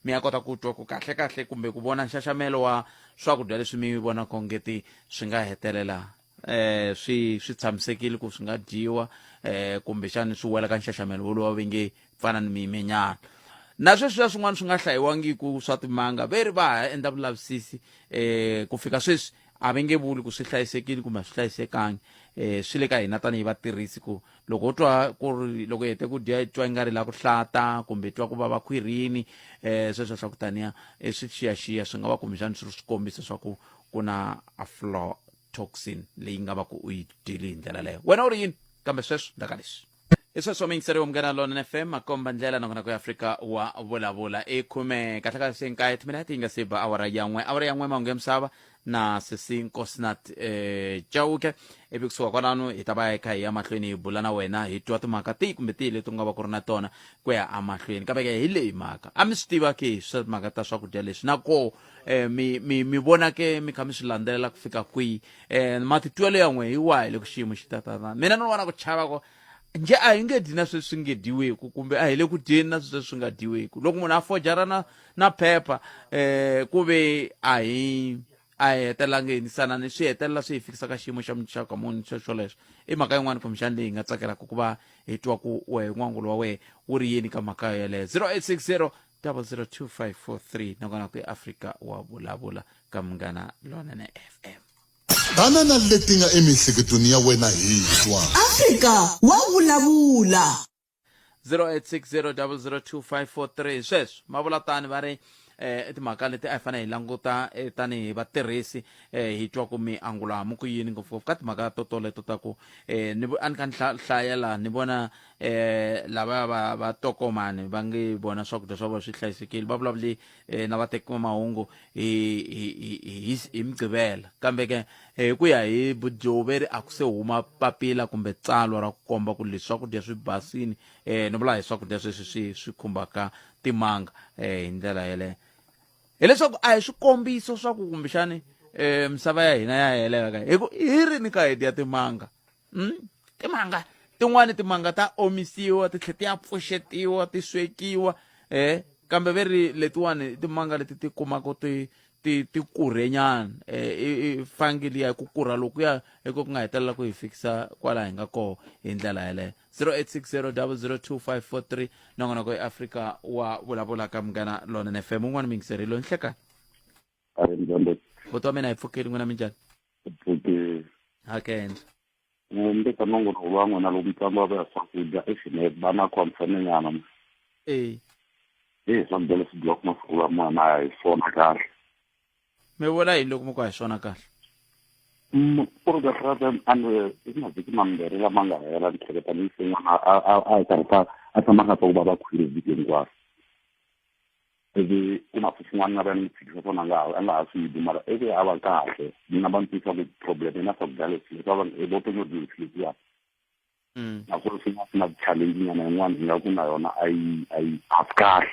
mi ya kota ku twa ku kahle kahle kumbe ku vona nxaxamelo wa swakudya leswi mi vonaka ongeti swi nga hetelela eh swi swi tshamisekile ku swi nga dyiwa eh kumbexani swi wela ka nxaxamelo wolowo va nge fana ni mimenyana na sweswiya swin'wana swi nga hlayiwangiku swa timanga ve ri va ha endla vulavisisi eh ku fika sweswi a va nge vuli ku swi hlayisekile kumbe a swi hlayisekangi eh swi le ka hina tanihi vatirhisi ku loko u twa ku ri loko u hete ku dya twa ingari la ku hlata kumbe twa ku vava khwirini eh sweswo swa ku taniya i swi xiyaxiya swi nga va kumbexani swi ri swikombiso swa ku ku na aflatoxin leyi nga va ku u yi dyile hi ndlela leyo wena u ri yini kambe sweswo ndaka leswi i sweswo miyingiseri wa munghana lona fm makomba ndlela nongonoko ya afrika wa vulavula i khume kahle kahle nkaye timinete yi nga se ba awara ya n'we awara ya n'we mahungu ya misava na sesi nkosinat eh, chauke ivi kusuka kwalano hi ta va hi kha hi ya mahlweni hi bula na wena hi twa timhaka tihi kumbe tihi leti u nga va ku ri na tona ku ya emahlweni kambe ke hi leyi mhaka a mi swi tiva ke swa timhaka ta swakudya leswi na koho eh, mi mi mi vona ke mi kha mi swi landzelela ku fika kwihi eh, matitwelo ya n'we hi wahi loko xiyimo xi tatana mina ni vona ku chava ku njhe a hi nge dyi na sweswi nge dyiweku kumbe a hi le ku dyeni na sweswi swi nga dyiweku loko munhu a fojara na na phepha eh ku ve a hi a hi hetelela nge hinisana ni swi hetelela swi hi fikisa ka xiyimo xa muxaka muni xo xolexo i mhaka yin'wana kumbexana leyi hi nga tsakelaka ku va hi twa ku wehe n'wangulo wa wehe wu ri yini ka mhaka yeleyo 0860 002543 nakona ku eafrika wa vulavula ka munghana lonene fm. Tana na leti nga emiehleketweni ya wena hi twa. Afrika wa vulavula. 0860002543 sweswo ma vula tani va ri eh timhaka leti a hi fanele hi languta eh, tanihi vatirhisi eh hi twa ku mi angula mu ku yini ngopfungopfu ka timhaka to toleto ta ku eh ni a ni kha ni hlaya laha ni vona eh lava va va tokomani va nge vona swakudya swa vona swi hlayisekile va vulavule eh, na vateki va mahungu hi hi hi hi mugqivela kambe ke eh, hi ku ya hi vudyoveri a ku se huma papila kumbe tsalwa ra ku komba ku leswi swakudya swi basini eh ni vula hi swakudya sweswi swi swi khumbaka timanga eh hi ndlela yeleyo hileswaku a hi swikombiso swa ku kumbexani eh misava ya hina ya heleka hi ku hi ri ni ka hi dya timanga Timanga tin'wani timanga ta omisiwa ti tlhela ti ya pfuxetiwa ti swekiwa eh kambe ve ri letiwani i timanga leti ti kumaka ti ti ti kurhenyana eh i fangi liya ku kurha lokuya hi ko ku nga hetelela ku hi fikisa kwala hi nga koho hi ndlela yeleyo 0860002543 nongonoko eAfrika wa vulavula ka Munghana Lonene FM un'wana muyingiseri loyi nhlekani buti wa mina hi pfukile n'wina minjhani Pfuke. Hakendla. Ndzi ta nongonoko wa n'wina lowu mitlangu wa ya swakudya eish ni va na concern nyana. Eh. Eh swakudya leswi dyiwaka masiku lama na a hi swona kahle. Mi vula yini loko mi ku a hi swona kahle? Ku ri kahle kahle a ni i mavhiki mambirhi lama nga hela ni hleketa ni yise n'wana a a a hi karhi a tshama a nga twa ku vava khwiri vhiki hinkwaro. Ivi ku na swin'wana nga va ni tshikisa swona a nga ha a nga ha swi dyi mara ivi a va kahle ni nga va ni twisa ku problem yi na swakudya leswi leswi va i vo ti-noodles letiya naswona swi nga swi na challenge nyana yin'wana ingaku na yona a yi a yi a swi kahle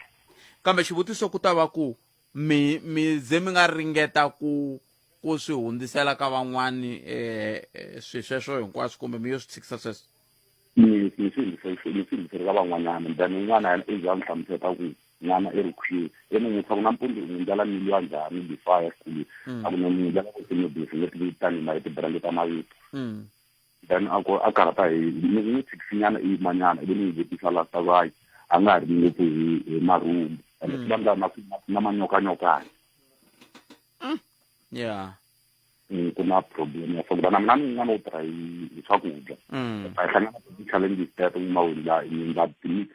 kambe xivutiso ku ta va ku mi mi ze mi nga ringeta ku ku swi hundzisela ka van'wani eh, eh swi sweswo hinkwaswo kumbe mi yo swi tshikisa sweswo ni ni swi ni swi hundzisele ka van'wanyana then un'wana yena i za ni hlamuseta ku n'wana i ri khwiri i ni vutisa ku nampundzu u n'wi ndlela mili ya njhani before a ya xikolweni a ku ni n'wi ndlela ku ti-noodles leti vitani ma ti-brand ta mavito then a ku a karhata hi ni n'wi tshikisinyana i yimanyana ivi ni n'wi vutisa la ta vayi a nga ha ri ngopfu hi hi marhumbu ene swi vanga na na manyokanyokana yeah ku na problem ya swakudya na mina ni un'wana wo tirha hi swakudya a hi hlangana ti-challenges teto mawini la hi endla ti-mix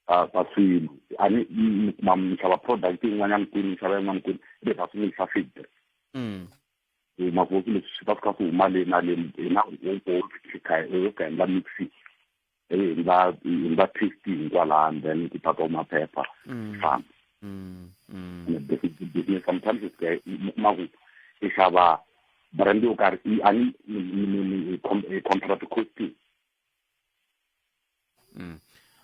ta ta swilo a ni mi kuma mi xava product yin'wanyana kwini mi xava yin'wana kwini ivi hi ta swi mixisa factory ma ku leswi swi ta fika swi huma le na le hina ho ka endla mixing ivi hi endla hi endla testing kwalano then ku tatiwa maphepha famba business sometimes mi kuma ku i xava brand yo karhi a ni hi compare ti-costing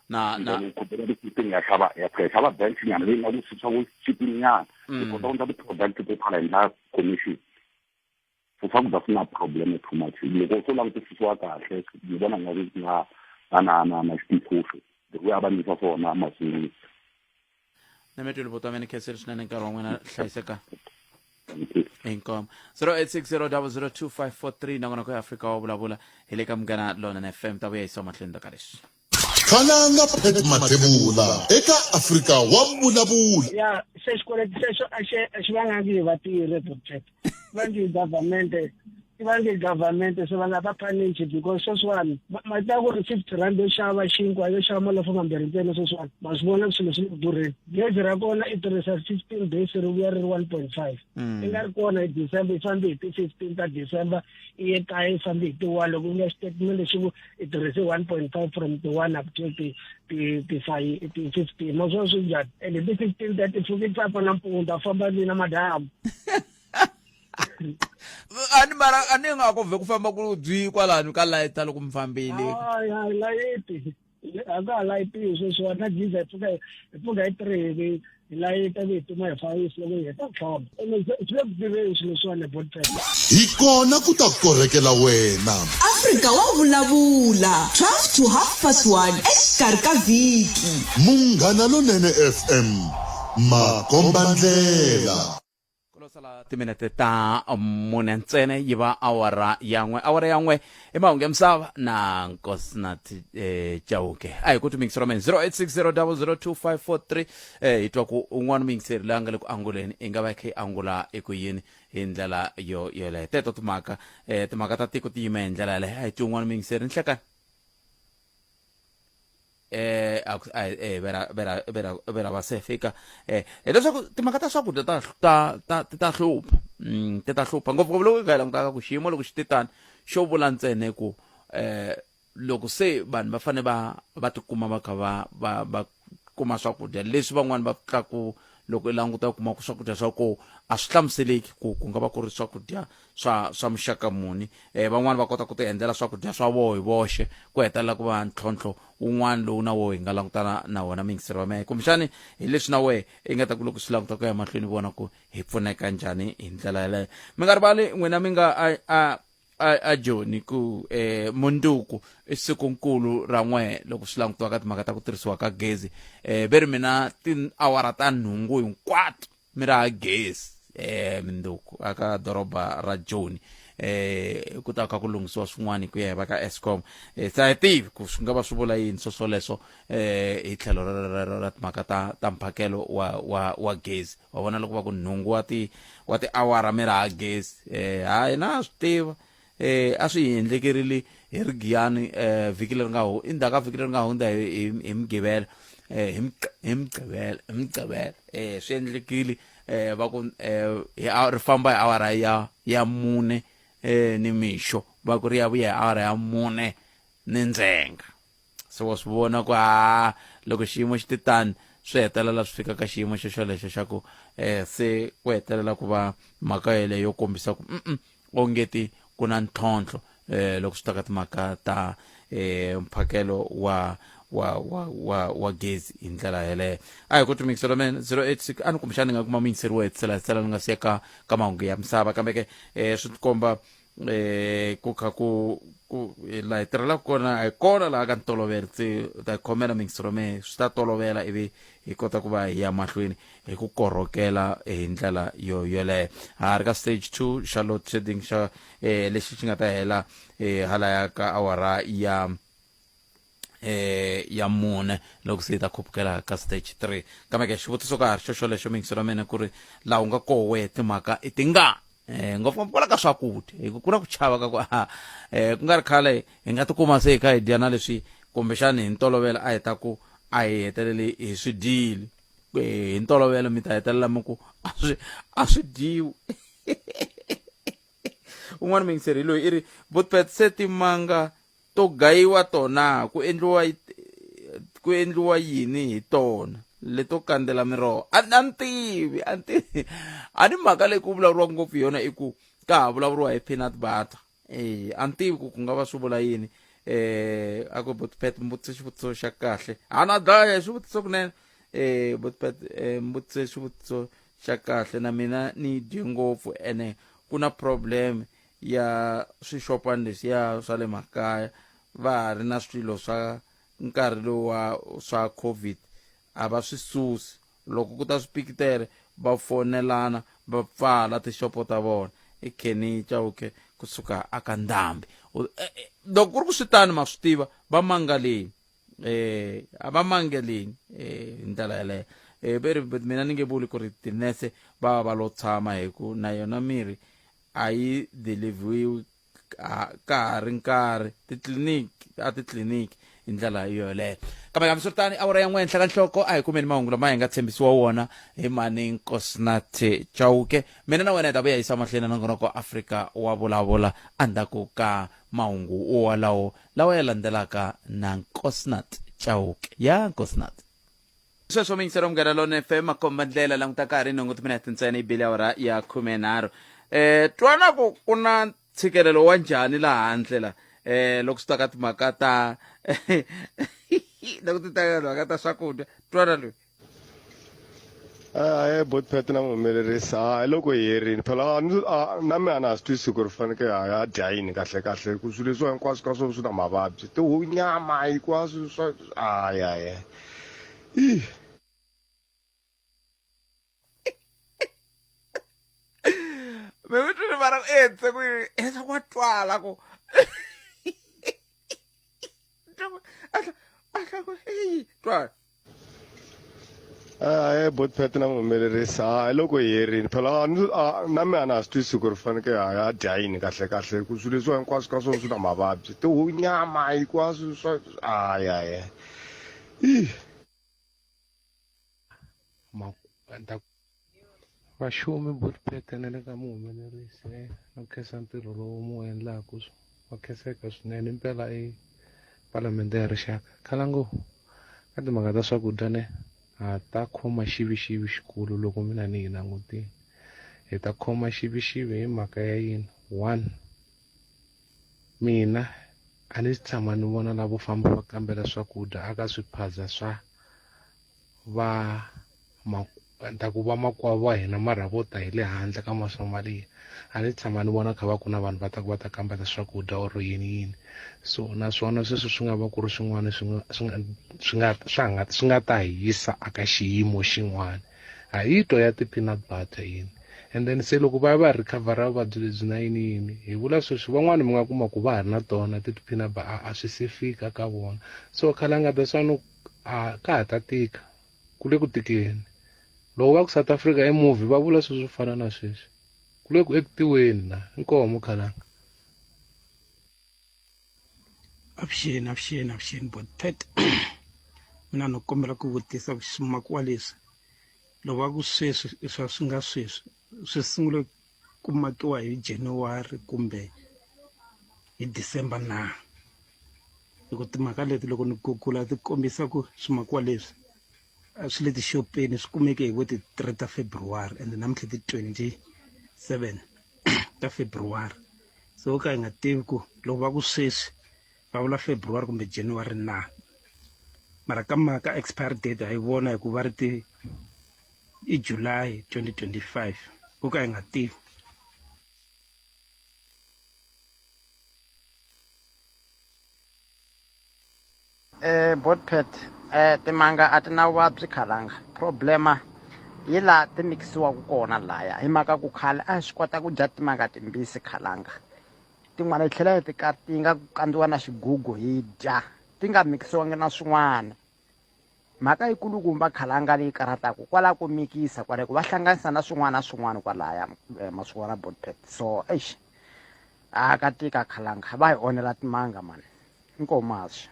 Na na ku ti nga xava ya fika xava bench nyana leyi nga ku swi swa ku chipini nyana hi kota ku endla ti-product to tala hi endla commission so swakudya swi na problem too much loko swo langutisisiwa kahle ni vona nga ku nga va na na na xitshunxo the way a va nyisa swona masungulweni na mi twile buti wa mina khensile swinene nkarhi wa n'wina hlayiseka inkomo 0860002543 nakona ku ya afrika wa vulavula hi le ka munghana lonene fm ta vuya yisiwa mahlweni ka leswi Khalanga Pat Mathebula eka Afrika wa vulavula. Ya se xikweleti xexo a xi a xi vangangi hi vatirhi Doctor. Vangi hi government i vange government se va nga va punish because sweswiwani ma tiva ku ri 50 rand yo xava xinkwa yo xava malofo mambirhi ntsena sweswiwani ma swi vona swilo swi le ku durheni gezi ra kona i tirhisa 15 days ri vuya ri ri 1.5 i nga ri kona hi december i fambe hi ti-15 ta december i ye kaya i fambe hi ti-1 loko u nga xitatimende lexi ku i tirhise 1.5 from ti-1 up till ti-five ti-15 ma swi vona swi njhani and hi ti-15 ta ti pfuke tsapa nampundzu a famba ni na madyambu a ni mara a ni nga ku vhe ku famba ku byi kwalano ka layita loko mi fambile hayi hayi layiti a ka ha layitiwi sweswiwani na giza hi pfuka hi pfuka hi three hi hi layita ku hi tuma hi fayisi loko hi heta ku famba ene swi le ku tiveni swilo leswiwani hi botpet Hi kona ku ta korhekela wena. Afrika wa vulavula 12 to half past 1 exikarhi ka vhiki. Munghana Lonene FM, makombandlela. Ku lo sala timinete ta mune ntsena yi va awara ya n'we awara ya n'we i mahungu ya misava na nkosinathi eh, chauke a hi ku timingisi ra mina 0860002543 eh, hi twa ku un'wana muyingiseri loyi a nga le ku anguleni i nga va yi kha yi angula eku yini hi ndlela yo yoleyo teto timhaka eh, timhaka ta tiko ti yime hi ndlela yaleyo a hi twi un'wana muyingiseri nhlekani eh a ku- a- eh vera vera vera vera va se fika eh hileswaku timhaka ta swakudya ta ta ta ti ta hlupha ti ta hlupha ngopfungopfu loko hi nga langutaka ku xiyimo loko xi te tani xo vula ntsena ku eh loko se vanhu va fane va va tikuma va kha va va va kuma swakudya leswi van'wani va tla ku loko i languta u kuma ku swakudya swa ko a swi hlamuseleki ku ku nga va ku ri swakudya swa swa muxaka muni eh van'wani va kota ku ti endlela swakudya swa voho hi voxe ku hetelela ku va ntlhontlho wun'wana lowu na woho hi nga langutana na wona muyingiseri wa mehe kumbexani hi leswi na wehe i nga ta ku loko swi languta ku ya mahlweni vona ku hi pfuneka njhani hi ndlela yaleyo mi nga rivali n'wina mi nga a a a a joni ku eh munduku i sikunkulu ra n'we loko swi langutiwa ka timhaka ta ku tirhisiwa ka gezi eh ve ri mina tiawara ta nhungu hinkwato mi ra ha gezi eh minduku aka doroba ra Joni eh ku ta kha ku lunghisiwa swin'wana ku ya hi va ka Eskom eh sa hi tivi ku swi nga va swi vula yini swoswoleswo eh hi tlhelo ra ra ra timhaka ta ta mphakelo wa wa wa gezi wa vona loko va ku nhungu wa ti wa tiawara mi ra ha gezi eh hayi na swi tiva eh a swi hi endlekerile hi ri giyani eh vhiki leri nga hu endzhaku ka vhiki leri nga hundza hi hi hi mugqivela eh hi hi mugqivela hi mugqivela eh swi endlekile eh va ku eh hi ri famba hi awara ya ya mune eh ni mixo va ku ri ya vuya hi awara ya mune ni ndzhenga se wa swi vona ku ha loko xiyimo xi ti tani swi hetelela swi fika ka xiyimo xo xolexo xa ku eh se ku hetelela ku va mhaka yeleyo yo kombisa ku mm ongeti ku na ntlhontlho eh loko swi ta ka timhaka ta eh mphakelo wa wa wa wa wa gezi hi ndlela yeleyo a hi ku timikiselo mene 086 a ni kumbexana ni nga kuma muyingiseri wo hetisela hetisela ni nga siya ka ka mahungu ya misava kambe ke eh swi tikomba eh ku kha ku ku laha hi tirhelaka kona a hi kona laha ka ntolovelo se u ta khomela muyingiseri wa mehe swi ta tolovela ivi hi kota ku va hi ya mahlweni hi ku korhokela hi ndlela yo yoleyo ha ri ka stage 2 xa load shedding xa eh, lexi xi nga ta hela eh, halaya ka awara ya eh ya mune loko se yi ta khupukela ka stage 3 kambe ke xivutiso ka ha ri xo xolexo miyingiselo ya mina ku ri laha u nga koho wehe timhaka i tingani eh ngopfungopfu kwala ka swakudya hi ku ku na ku chava ka ku a eh ku nga ri khale hi nga tikuma se hi kha hi dya na leswi kumbexani hi ntolovelo a hi ta ku a hi heteleli hi swi dyile hi ntolovelo mi ta hetelela mi ku a swi a swi dyiwi un'wana muyingiseri hi loyi i ri botpet se timanga to gayiwa tona ku endliwa ku endliwa yini hi tona leto kandzela miroho a a ni tivi a ni tivi a ni mhaka leyi ku vulavuriwaka ngopfu hi yona i ku ka ha vulavuriwa hi peanut butter e a ni tivi ku ku nga va swi vula yini eh a ku botpet mbutise xivutiso xa kahle a na dlaya hi swivutiso kunene eh botpet eh, mbutise xivutiso xa kahle na mina ni dye ngopfu ene ku na problem ya swixopani leswiya swa le makaya va ha ri na swilo swa nkarhi lowa swa covid a va swi susi loko ku ta swipikitere va fonelana va pfala tixopo ta vona i Kenny Chauke kusuka aka Ndhambi eh, eh, loko ku ri ku swi tani ma swi tiva va mangaleni eh a va mangeleni eh hi ndlela yaleyo eh ve ri mina ni nge vuli ku ri tinese va va va lo tshama hi ku na yona mirhi a yi deliviwi ka ha ri nkarhi titliliniki a titliliniki hi ndlela yoleyo kambe hambiswiritano awara ya n'we henhla ka nhloko a hi kumeni mahungu lama hi nga tshembisiwa wona hi mani nkosinathi chauke mina na wena hi ta vuya yisa mahlweni na nongonoko afrika wa vulavula endzhaku ka mahungu walawo lawa ya landzelaka na nkosinathi chauke ya nkosinathi sweswo miyingiselo munghana lona fm makomba ndlela languta ka ha ri nhungu timinete ntsena yi bile awara ya khumenharhu eh twana ku ku na ntshikelelo wa njhani laha handle la eh loko swi ta ka timhaka ta loko ti ta ka timhaka ta swakudya twana loyi Ahee botpet na muhumelerisi hayi loko hi herini phela na mina a na ha swi twisisi ku ri faneke ha ya dya yini kahle kahle ku swilo leswiwa hinkwaswo ka swona swi na mavabyi tihunyama hinkwaswo swa hayi hayi i. Mi n'wi twile mara u endlise ku yini hileswaku wa twala ku twala. Ahee Botpet na muhumelerisi ha hi loko hi herini phela na mina a na ha swi twisisi ku ri faneke ha ya dya yini kahle kahle ku swilo leswiwa hinkwaswo ka swona swi na mavabyi tihunyama hinkwaswo swa hayi hayi ih. Vaxumi Botpet na le ka muhumelerisi no khensa ntirho lowu mu wu endlaku wa khenseka swinene impela i palamende ya rixaka khalango ka timhaka ta swakudya ne ha ta khoma xivixivi xikulu loko mina ni yi langutile hi ta khoma xivixivi hi mhaka ya yini one mina a ni si tshama ni vona lavo famba va kambela swakudya aka swiphaza swa va ta ku vamakwavo va hina mara vo ta hi le handle ka Masomaliya a ni tshama ni vona kha va ku na vanhu va ta ku va ta kambela swakudya or yini yini so naswona sweswo swi nga va ku ri swin'wana swi nga swi nga swi nga swa nga swi nga ta hi yisa aka xiyimo xin'wana ha yi twa ya ti-peanut butter yini and then se loko va ya va recover vuvabyi lebyi na yini yini hi vula sweswi van'wani mi nga kuma ku va ha ri na tona ti-peanut butter a swi se fika ka vona so khalanga that's why no a ka ha ta tika ku le ku tikeni loko va ku South Africa i movie va vula swilo swo fana na sweswi ku le ku ekitiweni la inkomo khalanga Avuxeni avuxeni avuxeni Botpet mina no kombela ku vutisa ku swimakiwa leswi loko va ku sweswi swa swi nga sweswi swi sungule ku makiwa hi January kumbe hi December na hi ku timhaka leti loko ni gugula ti kombisa ku swimakiwa leswi a swi le tixopeni swi kumeke hi vo ti-3 ta February ende namuntlha ti 27 ta February so ka hi nga tivi ku loko va ku sweswi va vula February kumbe January na mara ka mhaka expiry date ha yi vona hi ku va ri ti i July 2025 ku ka hi nga tivi. Eh Botpet eh timanga a ti na vuvabyi khalanga problema yi la ti mikisiwaka kona laya hi mhaka ku khale a hi swi kota ku dya timanga timbisi khalanga tin'wana hi tlhela hi ti katinga ku kandziwa na xigugu hi dya ti nga mikisiwangi na swin'wana mhaka yikulukumba khalanga leyi karhataka kwala ku mikisa kwala ku va hlanganisa na swin'wana na swin'wana kwalaya eh, maswona Botpet so eish a ka tika khalanga va hi onhela timanga mani inkomaswi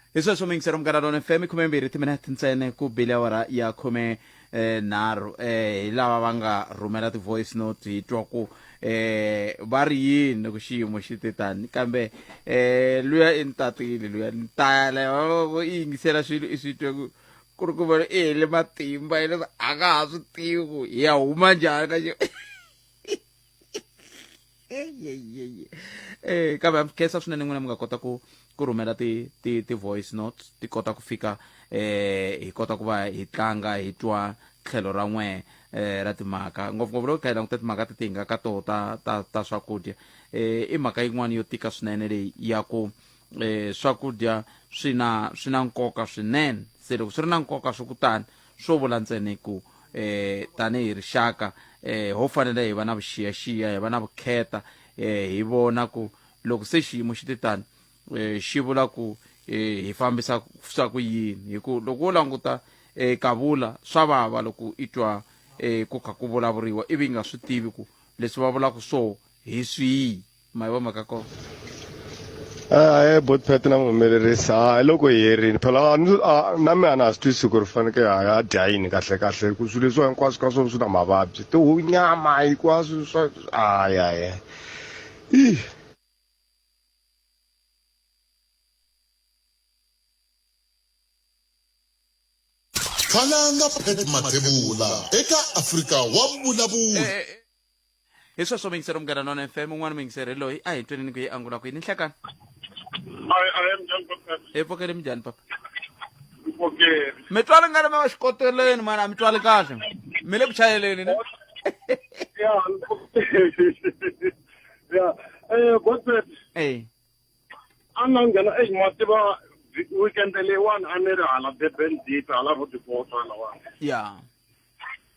Hi sweswo muyingiseri Munghana Lona FM 12 timinete ntsena ku bile awara ya khume eh, nharhu eh, hi lava va nga rhumela ti-voice note hi twa ku eh, va ri yini loko xiyimo xi te tani kambe eh, luya i ni tatile luya ni tala i yingisela swilo i swi twe ku ku ri ku vona i hele matimba hileswi a nga ha swi tivi ku hi ya huma njhani ka xi eh kambe am khensa swinene n'wina mi nga kota ku ku rhumela ti ti ti voice notes ti kota ku fika eh hi kota ku va hi tlanga hi twa tlhelo ra n'we eh ra timhaka ngopfungopfu loko kha hi languta timhaka ti ti nga ka toho ta ta ta swakudya eh i mhaka yin'wana yo tika swinene leyi ya ku eh swakudya swi na swi na nkoka swinene se loko swi ri na nkoka swi kutani swo vula ntsena ku eh tanihi rixaka eh ho fanele hi va na vuxiyaxiya hi va na vukheta eh hi vona ku loko se xiyimo xi te tani eh xi vula ku eh hi fambisa swa ku yini hi ku loko wo languta eh kavula swa vava loko i twa eh ku kha ku vulavuriwa ivi i nga swi tivi ku leswi va vulaka swo hi swihi ma yi vo mhaka kona. Ahee Botpet na muhumelerisi ha loko hi herini phela na mina a na ha swi twisisi ku ri faneke ha ya dya yini kahle kahle ku swilo leswiwa hinkwaswo ka swona swi na mavabyi tihunyama hinkwaswo swa hayi hayi ih. Khalanga Pat Mathebula eka Afrika wa Vulavula. Hi sweswo muyingiseri Munghana Lonene FM un'wana muyingiseri hi loyi a hi tweneni ku yi angula kwini nhlekani. Hi pfukele minjhani papa? Mi twali nga ri mi va xikoteleni mani a mi twali kahle. Mi le ku chayeleni ne? Ya. Ya. Eh Godfred. Eh. A nga nghena eh ma tiva weekend leyiwani a ni ri hala Durban Deep hala Roodepoort halawani. Ya.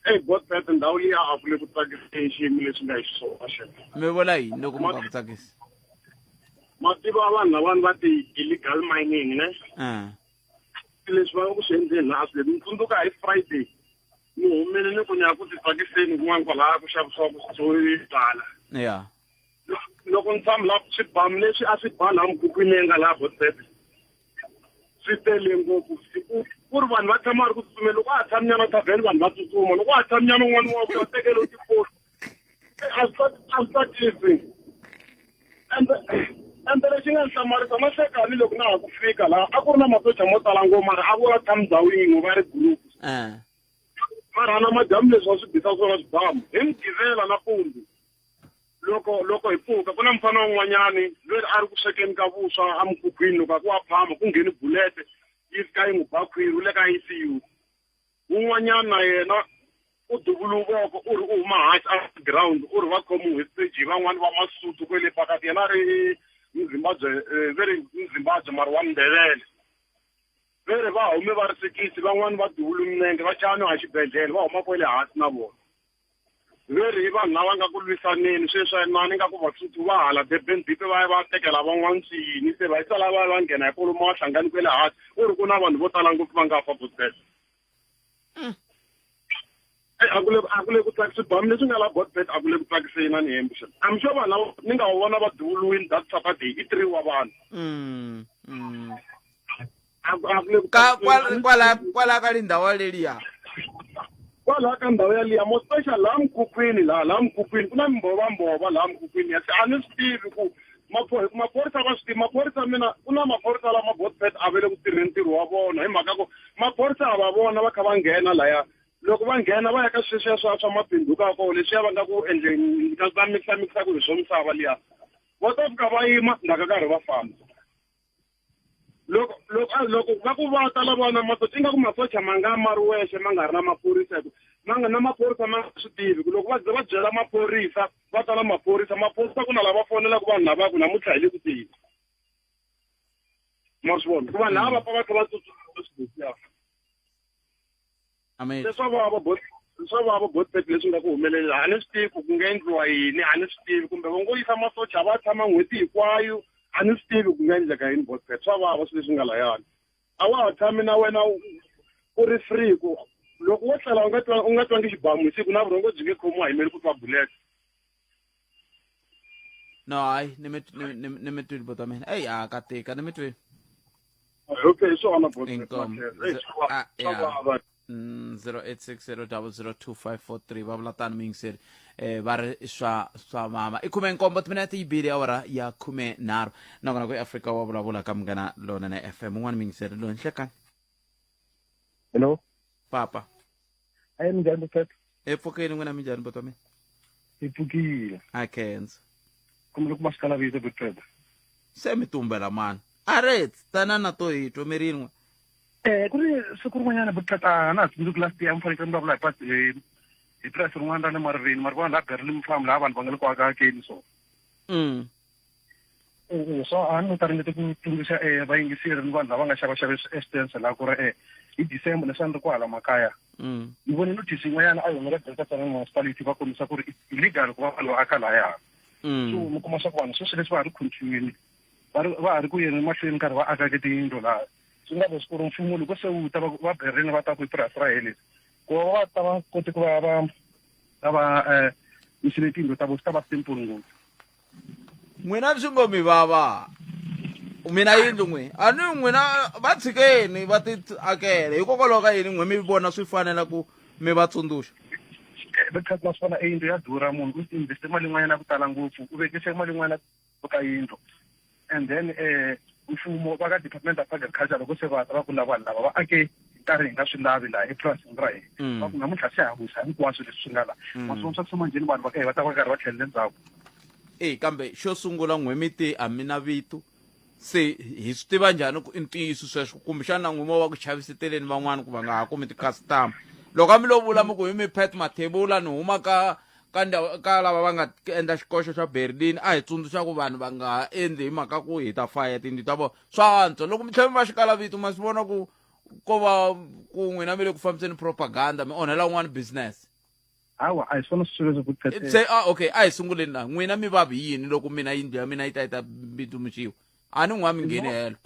Ey Godfred ndhawu liya a ku le ku tsakiseni xiyimo lexi nga hi xiswona xona. Mi vula yini loko mi nga ku tsakisi? Ma tiva vanhu lavani va ti illegal mining ne? Eh. Leswi va nga ku swi endleni laha swi ni tsundzuka hi Friday ni humile ni ku ni ya ku ti tsakiseni kun'wana kwalaya ku xavisiwaka swo tala. Yeah. Loko ni tshama laha swibamu leswi a swi ba laha mukhukhwini leyi nga laha Godfred swi tele ngopfu ku ku ri vanhu va tshama va ri ku tsutsumeni loko a ha tshami nyana thavheni vanhu va tsutsuma loko a ha tshami nyana un'wana wa va tekele tifoni a swi a swi tsakisi ende ende lexi nga ni hlamarisa na hlekani loko na ha ku fika laha a ku ri na masocha mo tala ngopfu mara a vo va tshami ndhawu yin'we va ri group Eh. mara na madyambu leswi va swi bisa swona swibamu hi mugqivela nampundzu loko loko hi pfuka ku na mufana un'wanyani loyi a ri ku swekeni ka vuswa emukhukhwini loko a ku wa phama ku ngheni bulete yi fika yi n'wi ba khwiri u le ka ICU un'wanyana na yena u duvulu voko u ri u huma hansi a ground u ri va khomiwe hi stage van'wani va masuthu kwele pakati yena a ri muzimbabwe eh, ve ri muzimbabwe mara wa ndebele ve ri va hume va ri sekisi van'wani va duvulu minenge va chaya no ha xibedhlele va huma kwele hansi na vona ve ri i vanhu lava nga ku lwisaneni sweswi a ni nga ku vasuthu va hala durban deep va ya va tekela van'wana swiyini se va yisa lava va nghena hi kolomo va hlangani kwele hansi u ri ku na vanhu vo tala ngopfu va nga fa botbet a ku le a ku le ku tsakisa swibamu leswi nga la botbet a ku le ku tsakiseni a ni hembi xana I'm sure vanhu lava ni nga va vona va duvuriwile that Saturday i three wa vanhu a ku a ku le ku Ka tsakiseni. kwala kwala kwala ka lindhawu leliya. kwalaha ka ndhawu ya liya mo special laha mukhukhwini laha laha mukhukhwini ku na mimbhovambhova laha mukhukhwini ya se a ni swi tivi ku hi ku maphorisa va swi tivi maphorisa mina ku na maphorisa lama botbet a va le ku tirheni ntirho wa vona hi mhaka ku maphorisa ha va vona va kha va nghena laya loko va nghena va ya ka sweswiya swa swa mabindzu ka kona leswiya va nga ku endleni ka va mikisa mikisaka hi swo misava liya va ta fika va yima ndzhaku ka karhi va famba loko loko a loko va ku va ta lava na masocha ingaku masocha ma nga ma ri wexe ma nga ri na maphorisa hi ku ma nga na maphorisa ma nga swi tivi ku loko va ze va byela maphorisa va ta na maphorisa maphorisa ku na lava fonelaka vanhu lava ku namuntlha hi le ku teni ma swi vona ku vanhu lava va pfa va kha va tsutsuma swilo Amen. Se swa vava bot swa vava botbet leswi nga ku humelela a ni swi tivi ku ku nga endliwa yini a ni swi tivi kumbe va ngo yisa masocha va tshama n'hweti hinkwayo a ni swi tivi ku nga endleka yini botbet swa vava swilo leswi nga layani a wa ha tshami na wena u ri free ku loko wo tlela u nga twa u nga twangi xibamu hi siku na vurhongo byi nge khomiwa hi meli ku twa bullet No hayi ni mi ni ni mi twile bota mina. Ey a ka tika ni mi twile. Okay hi swona bot Inkomu. Ey, swa Ah, swa yeah. vava 0860002543 va vula tano muyingiseri eh va ri swa swa mama i khume nkombo timinete yi bile awara ya khume nharhu nakona ku eafrika wa vulavula ka munghana lonene fm un'wana muyingiseri loyi nhlekani Hello. papa Ayi minjhani Botpet? epfukeni n'wina minjhani bota mina Hi pfukile. A khensa. Kombela ku ma xikala vito Botpet. Se mi tumbela mani. A re tana na to hi twa mi rin'we. Eh ku ri siku rin'wanyana Botpet a na ha tsundzuki last year a mi fanekele mi vulavula hi pasi hi hi purasi rin'wana ra le Mariveni mari vona laha Berlin farm laha vanhu va nga le ku akakeni so. So a ni ta ringeta ku tsundzuxa um vayingiseri ni vanhu lava nga xavaxava eswistense laha ku ri um hi December leswi a ni ri kwahala makaya ni vone notice yin'wanyana a yi humela Delta Tzaneen municipality va kombisa ku ri illegal ku va vanhu va aka lahaya so mi kuma swa ku vanhu sweswi leswi va ha ri continue va ri va ha ri ku yeni mahlweni karhi va akake tiyindlu laha swi nga leswi ku ri mfumo loko se wu ta va va berini va ta ku i purasi ra hele ku va va ta va kote ku va va va va um yisile tiyindlu ta vo swi ta va simple ngopfu n'wina swi ngo mi vava mina yindlu n'we a ni n'wina va tshikeni va ti akela hikokwalaho ka yini n'we mi vona swi fanela ku mi va tsundzuxa vekhathi ma swi vona eyindlu ya durha munhu u investe mali yin'wanyana ya ku tala ngopfu u vekise mali yin'wana ka yindlu and then um mfumo va ka department of agriculture loko se va ta va ku na vanhu lava va ake nkarhi hi nga swi lavi laha epurasini ra hina va ku namuntlha se ha wisa hinkwaswo leswi swi nga laha ma swi vona swa ku se manjheni vanhu va ka hi va ta va karhi va tlhelele ndzhaku e kambe xo sungula n'we mi te a mi na vito se hi swi tiva njhani ku i ntiyiso sweswo kumbexana n'we mo va ku chaviseteleni van'wana ku va nga ha kumi ti-customer loko a mi lo vula mi ku hi mi pet mathebula ni huma ka ka ndhawu ka lava va nga endla xikoxo xa berlin a hi tsundzuxa ku vanhu va nga ha endli hi mhaka ku hi ta faya tindlu ta vona swa antswa loko mi tlhela mi va xikala vito ma swi vona ku ko va ku n'wina mi le ku fambiseni propaganda mi onhela un'wana business. Hawa, a hi swona swilo leswi ku Se ah okay, a hi sunguleni la. N'wina mi vavi yini loko mina yindlu ya mina yi ta yi ta mbitumuxiwa? A ni n'wa mi ngheni helo.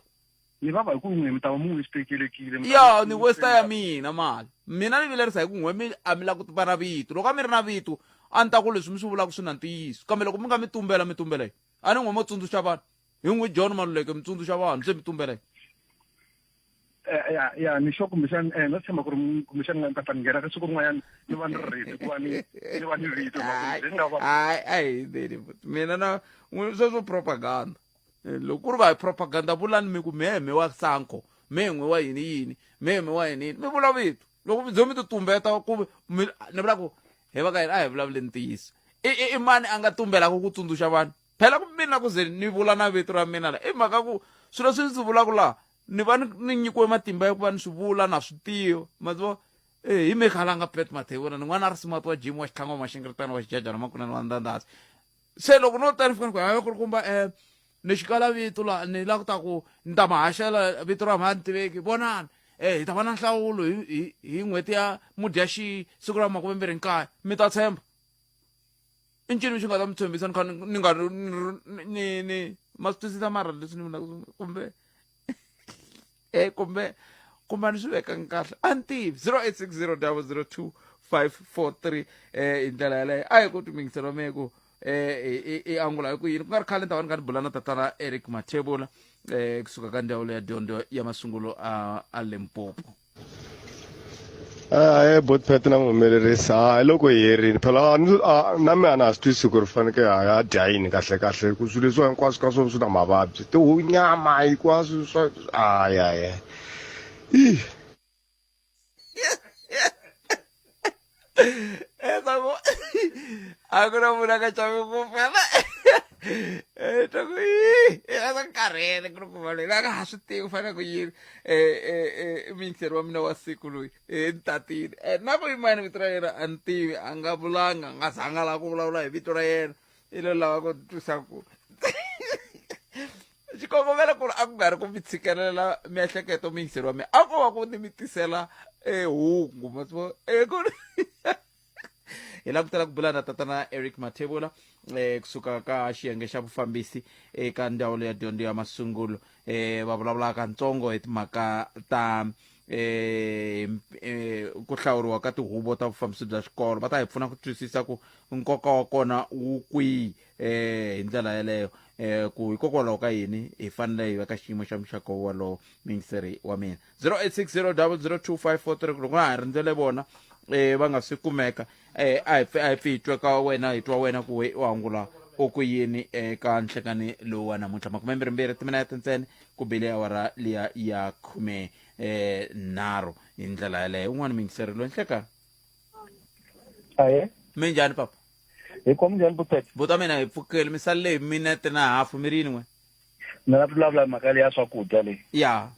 Ni vava hi ku n'we mi ta va mu wastekelekile. Ya, ni waste ya mina mali. Mina ni vilerisa hi ku n'we mi a mi lava ku va na vito. Loko a mi ri na vito, a ni ta ku leswi mi swi vulaka swi na ntiyiso. Kambe loko mi nga mi tumbela mi tumbela yini? A ni n'we mo tsundzuxa vanhu. Hi n'wi John Maluleke mi tsundzuxa vanhu se mi tumbela yini? Eh, ya ya ni sure kumbexani eh na tshemba ku ri kumbexani nga ta nghena ka siku rin'wanyana ni va ni ri ready ku va ni ni va ni vito ni nga va hayi a hi ndeni mina na sweswo propaganda eh, loko ku ri va hi propaganda vulani mi ku mhemhe wa sanko mhemhe wa yini yini mhemhe wa yini yini mi vula vito loko mi byo mi ti tumbeta ku ni vula ku he va ka yini a hi vulavuleni ntiyiso i i mani a nga tumbelaka ku tsundzuxa vanhu phela ku mina ku ze ni vula na vito ra mina la i mhaka ku swilo leswi ndzi vulaka laha ni va ni nyikiwe matimba ya ku va ni swi vula na swi tiva ma tiva eh hi me khalanga pet mathevula ni n'wana a ri smart wa gym wa xitlhangu wa maxingiritana wa xijajana makunene wa ndandasi se loko no ta ni fika ni ku hayi ku ri kumba um ni xikala vito la ni la ku ta ku ni ta ma haxela vito ra mhani tiveki vonani eh hi ta va na nhlawulo hi hi hi n'hweti ya mudyaxihi siku ra makumembirhi nkaye mi ta tshemba i ncini xi nga ta mi tshembisa ni kha ni nga ni ni ma swi twisisa mara leswi ni vulaka kumbe e kumbe kumbe a ni swi vekangi kahle a ni tivi 0860 002 543 eh hi ndlela yaleyo a hi ku timingiselo mehe ku eh i angula hi ku yini ku nga ri khale ni ta va ni kha ni bula na tatana Eric Mathebula eh kusuka ka ndzawulo ya dyondzo ya masungulo a a Limpopo Ahee botpet na muhumelerisi ha hi loko hi herile phela na mina a na ha swi twisisi ku ri faneke ha ya dya yini kahle kahle ku swilo leswiwa hinkwaswo ka swona swi na mavabyi tihunyama hinkwaswo swa ayaya i Esa ku a ku na munhu a nga chavi ku fana ta ku yi a swi karhele ku ri ku va loyi a nga ha swi tivi ku fanele ku yini muyingiseri wa mina wa siku loyi ni tatile na ku yimani vito ra yena a ni tivi a nga vulanga a nga zanga lava ku vulavula hi vito ra yena i lo lava ku twisa ku xikongomelo ku ri a ku nga ri ku mi tshikelela miehleketo muyingiseri wa mina a ko va ku ni mi tisela ehungu ma swi vona ku hi langutela ku bula na tatana Eric Mathebula eh kusuka ka xiyenge xa vufambisi eka ndzawulo ya dyondzo ya masungulo eh va vulavula katsongo hi timhaka ta eh, eh ku hlawuriwa ka tihuvo ta vufambisi bya xikolo va ta hi pfuna ku twisisa ku nkoka wa kona wu kwihi eh hi ndlela yeleyo eh ku hikokwalaho ka yini hi fanele hi va ka xiyimo xa muxaka wolowo muyingiseri wa mina 0860002543 loko ha rindzele vona eh va nga swi kumeka eh a hi pfi a hi pfi hi twe ka wena hi twa wena ku we u angula u ku yini eka nhlekani lowu wa namuntlha makumembirhimbirhi timinete ntsena ku bile awara liya ya khume eh nharhu hi ndlela yaleyo un'wana muyingiseri loyi nhlekani Aye. Minjhani papa? Hi kwa minjhani Butete? Buta mina hi pfukeli mi salele hi minete na hafu mi ri yini n'we? Ni lava ku vulavula hi mhaka leyi ya swakudya leyi. Ya.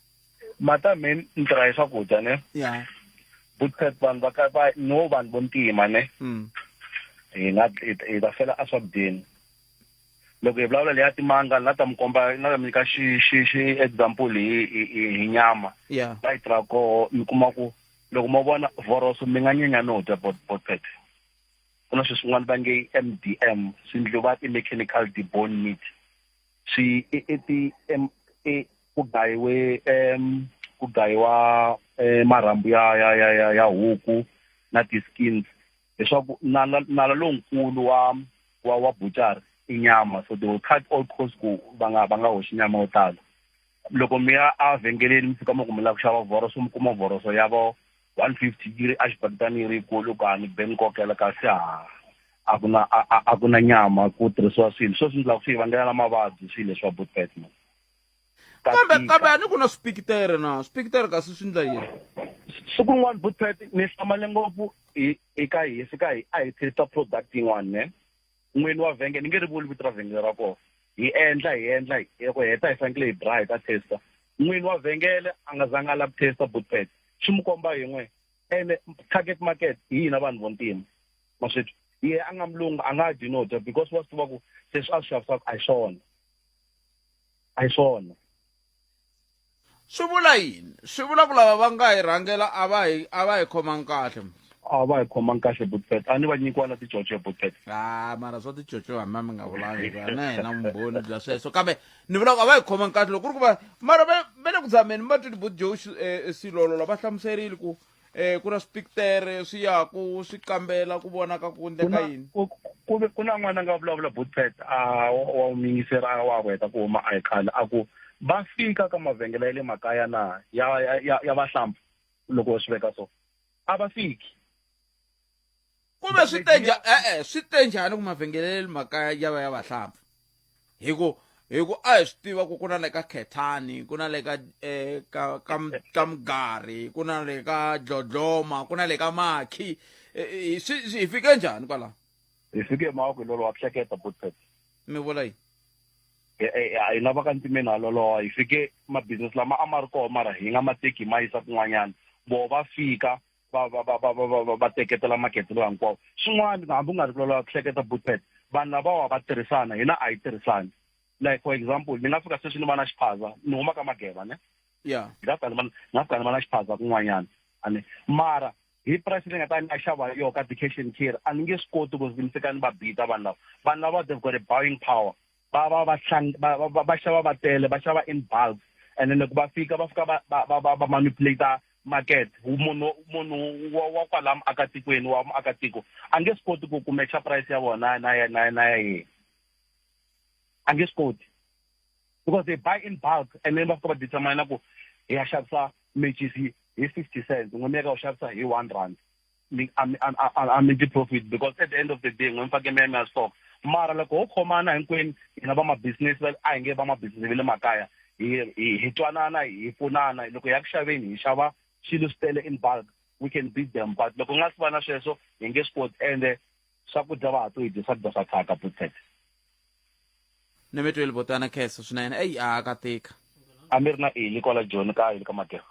Mata me ni tirha hi swakudya ne? Ya. Butete vanhu va ka va no vanhu vo ntima ne? Hi nga hi ta fela eswakudyeni. Loko hi vulavula leya timanga na ta mi komba na ta mi nyika xi xi xi example hi hi hi nyama. Ya. La yi tirhaka koho mi kuma ku loko mo vona vhoroso mi nga nyenya no dya botpet ku na swilo swin'wana va nge MDM swi ndliwa i mechanical debone meat swi i i ti i ku gayiwe ku gayiwa marhambu ya ya ya ya ya huku na ti-skins leswaku nala nala lonkulu wa wa wa buchari i nyama so they will cut all costs ku va nga va nga hoxi nyama yo tala loko mi ya evhengeleni mi fika mi ku mi lava ku xava vhoroso mi kuma vhoroso ya vo 150 yi ri exibakitani yi ri yikulu ku a ni be ni kokela kasi ha a ku na a ku na nyama ku tirhisiwa swilo sweswi ndzi lava ku swi vangela na mavabyi swilo leswi wa botpet man kambe kambe a ni ku na swipikitere na swipikitere kasi swi ndla yini siku rin'wana botpet ni hlamale ngopfu hi eka hi fika hi a hi testa product yin'wana ne n'wini wa vhengele ni nge ri vuli vito ra vhengele ra kona hi endla hi endla loko hi heta hi fanekele hi braai hi ta testa n'wini wa vhengele a nga zanga a lava ku testa bootpet swi mu komba hi n'we ene target market hi hina vanhu vo ntima ma swi twa yehe a nga mulungu a nga dyi no dya because wa swi tiva ku leswi a swi xavisaka a hi swona a hi swona swi vula yini swi vula ku lava va nga hi rhangela a va hi a va hi khomangi kahle. A va hi khomangi kahle Bootpet. A ni va nyikiwa na ticoco Bootpet. A mara swa ticoco hambi mi nga vulangi hikuva na hina vumbhoni bya sweswo kambe ni vula ku a va hi khomangi kahle loko ku ri ku va mara va va le ku zameni va twile bo Joe Silolo va hlamuserile ku eh ku na swipiktere swi yaku swi kambela ku vona ka ku endleka yini ku ku ku na n'wana nga vulavula Bootpet a wa muyingiseri a wa ku heta ku huma a hi khale a ku va fika ka mavhengele ya le makaya na ya ya ya vahlampfa loko swi veka so a va fiki kumbe swi te njha e-e swi te njhani ku mavhengele ya le makaya ya va ya vahlampfa hi ku hi ku a hi swi tiva ku ku na le ka khethani ku na le ka eh, ka ka ka mugari ku na le ka dlodloma ku na le ka makhi eh, eh, swi hi fike njhani kwalaho hi fike hi mavoko hi loloha ku hleketa butpet mi vula yini hi lava ka ntimeni ha loloha hi fike mabizinesi lama a ma ri kona mara hi nga ma teki hi ma yisa kun'wanyana voho va fika va va va va va va va teketela makete lowu hinkwawo xin'wana hambi u nga ri ku loloha ku hleketa butpet vanhu lavawa va tirhisana hina a hi tirhisani like for example ni nga fika sweswi ni va na xiphaza ni huma ka mageva ne ya ni nga fika ni va ni nga fika ni va na xiphaza kun'wanyana a ni mara hi price leyi nga ta ni a xava hi yona ka ti-cash and carry a ni nge swi koti ku ni fika ni va beat vanhu lava vanhu lava they've got a buying power va va va va va va xava va tele va xava in bulk and then loko va fika va fika va va va va va manipulate market munhu munhu wa wa kwala muakatikweni wa muakatiko a nge swi koti ku ku matcha price ya vona na ya na na ya yena a nge swi koti because they buy in bulk and then va fika va determine ku hi ya xavisa mecisi hi 50 cents n'we mi ya ka u xavisa hi 1 rand mi a mi a mi dyi profit because at the end of the day n'we mi fake mi ya mi ya stock mara loko ho khomana hinkwenu hina vamabizinesi va a hi nge vamabizinesi va le makaya hi hi hi twanana hi pfunana loko hi ya ku xaveni hi xava swilo swi tele in bulk we can beat them but loko nga si va na sweswo hi nge swi koti ende swakudya va ha to hi dya swakudya swa thyaka putset ni mi tweli botana khensa swinene eyi a ka tika a mi ri na eli kwala joni ka yini ka mageva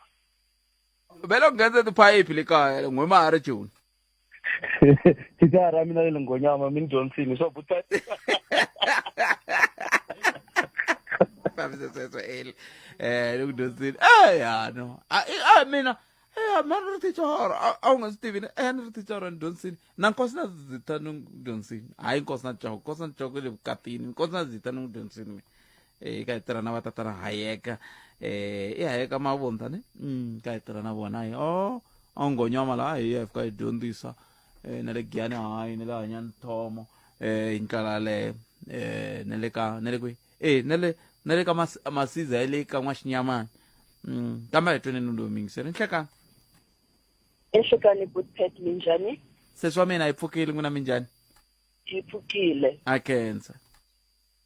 ve le ku nghenisa tiphayiphi le kaya n'we ma ha ri joni thicara mina le nghonyama mi ni dyondzisini swa buta fambisa sweswo eli eh ni ku dyondzisini eh ya no a a mina eh ma ni ri thicara a wu nga swi tivi eh ni ri thicara ni dyondzisini na nkosi na zita ni n'wi dyondzisini hayi nkosi na coko nkosi na coko le vukatini nkosi na zita ni n'wi dyondzisini mina eh ka hi tirha na vatatana hayeka eh i hayeka mavundza ne ka hi tirha na vona hi o a nghonyama laha hi ya hi fika hi dyondzisa eh na le giyani hayi na le hanyani thomo eh hi ndlela yaleyo eh na le ka na le kwihi eh na le na le ka masiza ya le ka n'waxinyamani kambe a hi tweneni lowu mingiseri nhlekani Enhlekani Bootpet minjhani? Sesi wa mina hi pfukile n'wina minjhani? Hi pfukile. A khensa.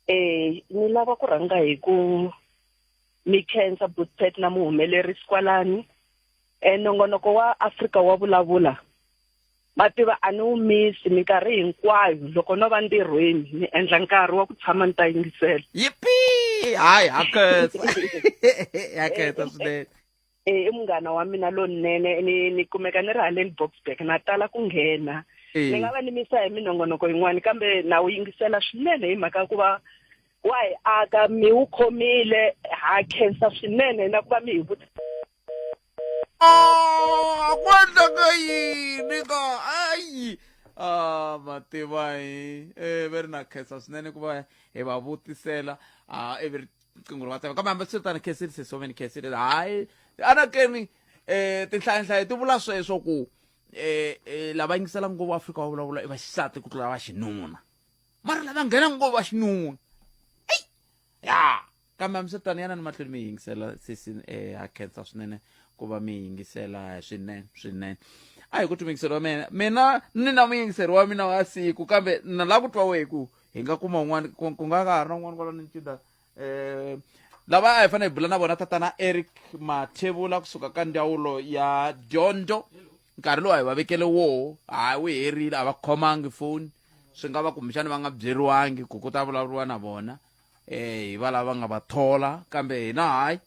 Eh ni lava ku rhanga hi ku mi khensa Bootpet na muhumelerisi kwalani. Eh nongonoko wa Afrika wa vulavula ma tiva a ni wu misi minkarhi hinkwayo loko no va ntirhweni ni endla nkarhi wa ku tshama ni ta yingisela. Yippee! Hayi ha khensa. Ha khensa swinene. Eh, i munghana wa mina lonene ni ni kumeka ni ri haleni Boksburg na tala ku nghena Eh. ni nga va ni misa hi minongonoko yin'wana kambe na wu yingisela swinene hi mhaka ya ku va wa hi aka mi wu khomile ha khensa swinene na ku va mi hi vutisa Ah, ku endleka yini ka ayi ah mativa hi eh ve ri na khensa swinene ku va hi va vutisela ah ivi ri riqingho ri va tsema kambe hambi swi tano khensile sesi wa mina khensile hayi anakeni um tinhlayanhlaya ti vula sweswo ku um lava yingisela ngopfu afrika wa vulavula i vaxisati ku tlula va xinuna mara lava nghena ngopfu va xinuna eyi ya kambe hambi swi tano yana ni mahlweni mi yingisela sesi um ha khensa swinene ku va mi yingisela swinene swinene a hi ku twi muyingiseri wa mina mina ni na muyingiseri wa mina wa siku kambe na lava ku twa wehe ku hi nga kuma un'wana ku ku nga ka ha ri na un'wana kwalano ncinda um lava a hi fanele hi bula na vona tatana eric mathevula kusuka ka ndzawulo ya dyondzo nkarhi lowu a hi va vekele woho hayi wu herile a va khomangi foni swi nga va kumbexani va nga byeriwangi ku ku ta vulavuriwa na vona eh hi va lava nga va thola kambe hina hayi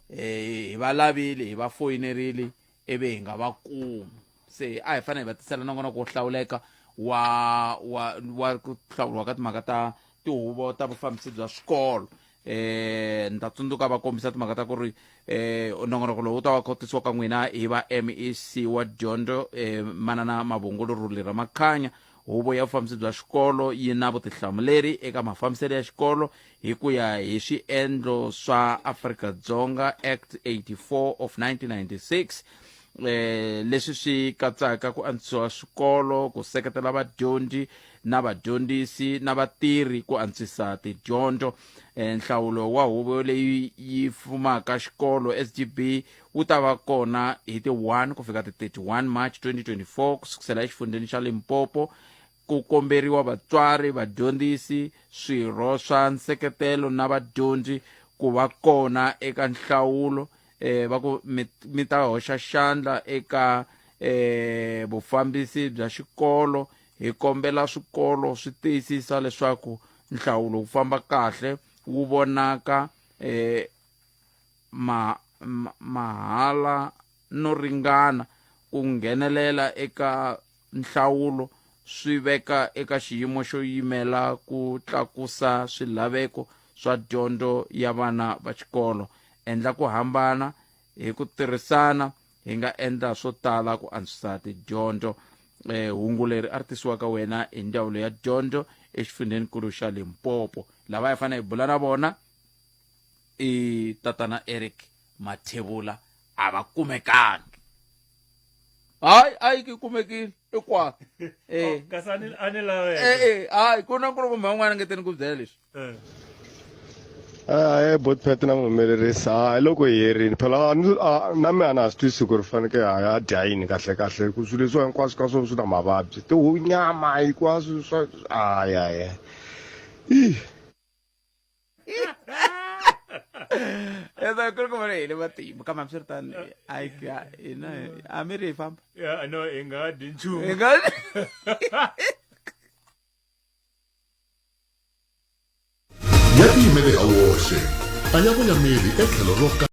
eh hi va lavile hi va foyinerile ivi hi nga va kumi se a hi fanele hi va tisela nongonoko wo hlawuleka wa wa wa ku hlawuriwa ka timhaka ta tihuvo ta vufambisi bya swikolo eh ni ta tsundzuka va kombisa timhaka ta ku ri eh nongonoko lowu wu ta va kotisiwa ka n'wina hi va MEC wa dyondzo eh manana Mavhungulu Rhuli Ramakhanya. Huvo ya vufambisi bya xikolo yi na vutihlamuleri eka mafambiselo ya xikolo hi ku ya hi swiendlo swa Afrika-Dzonga Act 84 of 1996 eh leswi swi katsaka ku antswisiwa swikolo, ku seketela vadyondzi na vadyondzisi na vatirhi ku antswisa tidyondzo. Eh, nhlawulo wa huvo leyi yi fumaka xikolo SGB wu ta va kona hi ti 1 ku fika ti 31 March 2024 ku sukusela exifundzheni xa Limpopo. Ku komberiwa vatswari, vadyondzisi, swirho swa nseketelo na vadyondzi ku va kona eka nhlawulo eh, va ku mi, mi ta hoxa xandla eka eh, vufambisi bya xikolo. Hi kombela swikolo swi tiyisisa leswaku nhlawulo wu famba kahle, wu vonaka eh, ma, ma, mahala no ringana. Ku nghenelela eka nhlawulo swi veka eka xiyimo xo yimela ku tlakusa swilaveko swa dyondzo ya vana va xikolo. Endla ku hambana hi ku tirhisana hi nga endla swo tala ku antswisa tidyondzo. Eh, hungu leri a ri tisiwa ka wena hi ndzawulo ya dyondzo exifundzheninkulu xa Limpopo. Lava hi fanele hi bula na vona i tatana Eric Mathebula a va kumekangi. Hayi a yi kumekile i kwala. Eh. Oh, kasi a ni a ni laveka. Eh eh hayi ku na nkulukumba un'wana nge teni ku byela leswi. Eh. Ahee botpet na muhumelerisi hayi loko hi herini phela a ni a na mina a na ha swi twisisi ku ri faneke ha ya dya yini kahle kahle ku swilo leswiwa hinkwaswo ka swona swi na mavabyi tihunyama hinkwaswo swa hayi hayi ih Eza ku ri ku vona hi le matimba kambe hambiswiritano a yi hina a mi ri hi famba Ya no hi nga dyi nchumu. Hi nga Ya tiyimele ha woxe, a ya voyameli etlhelo ro ka.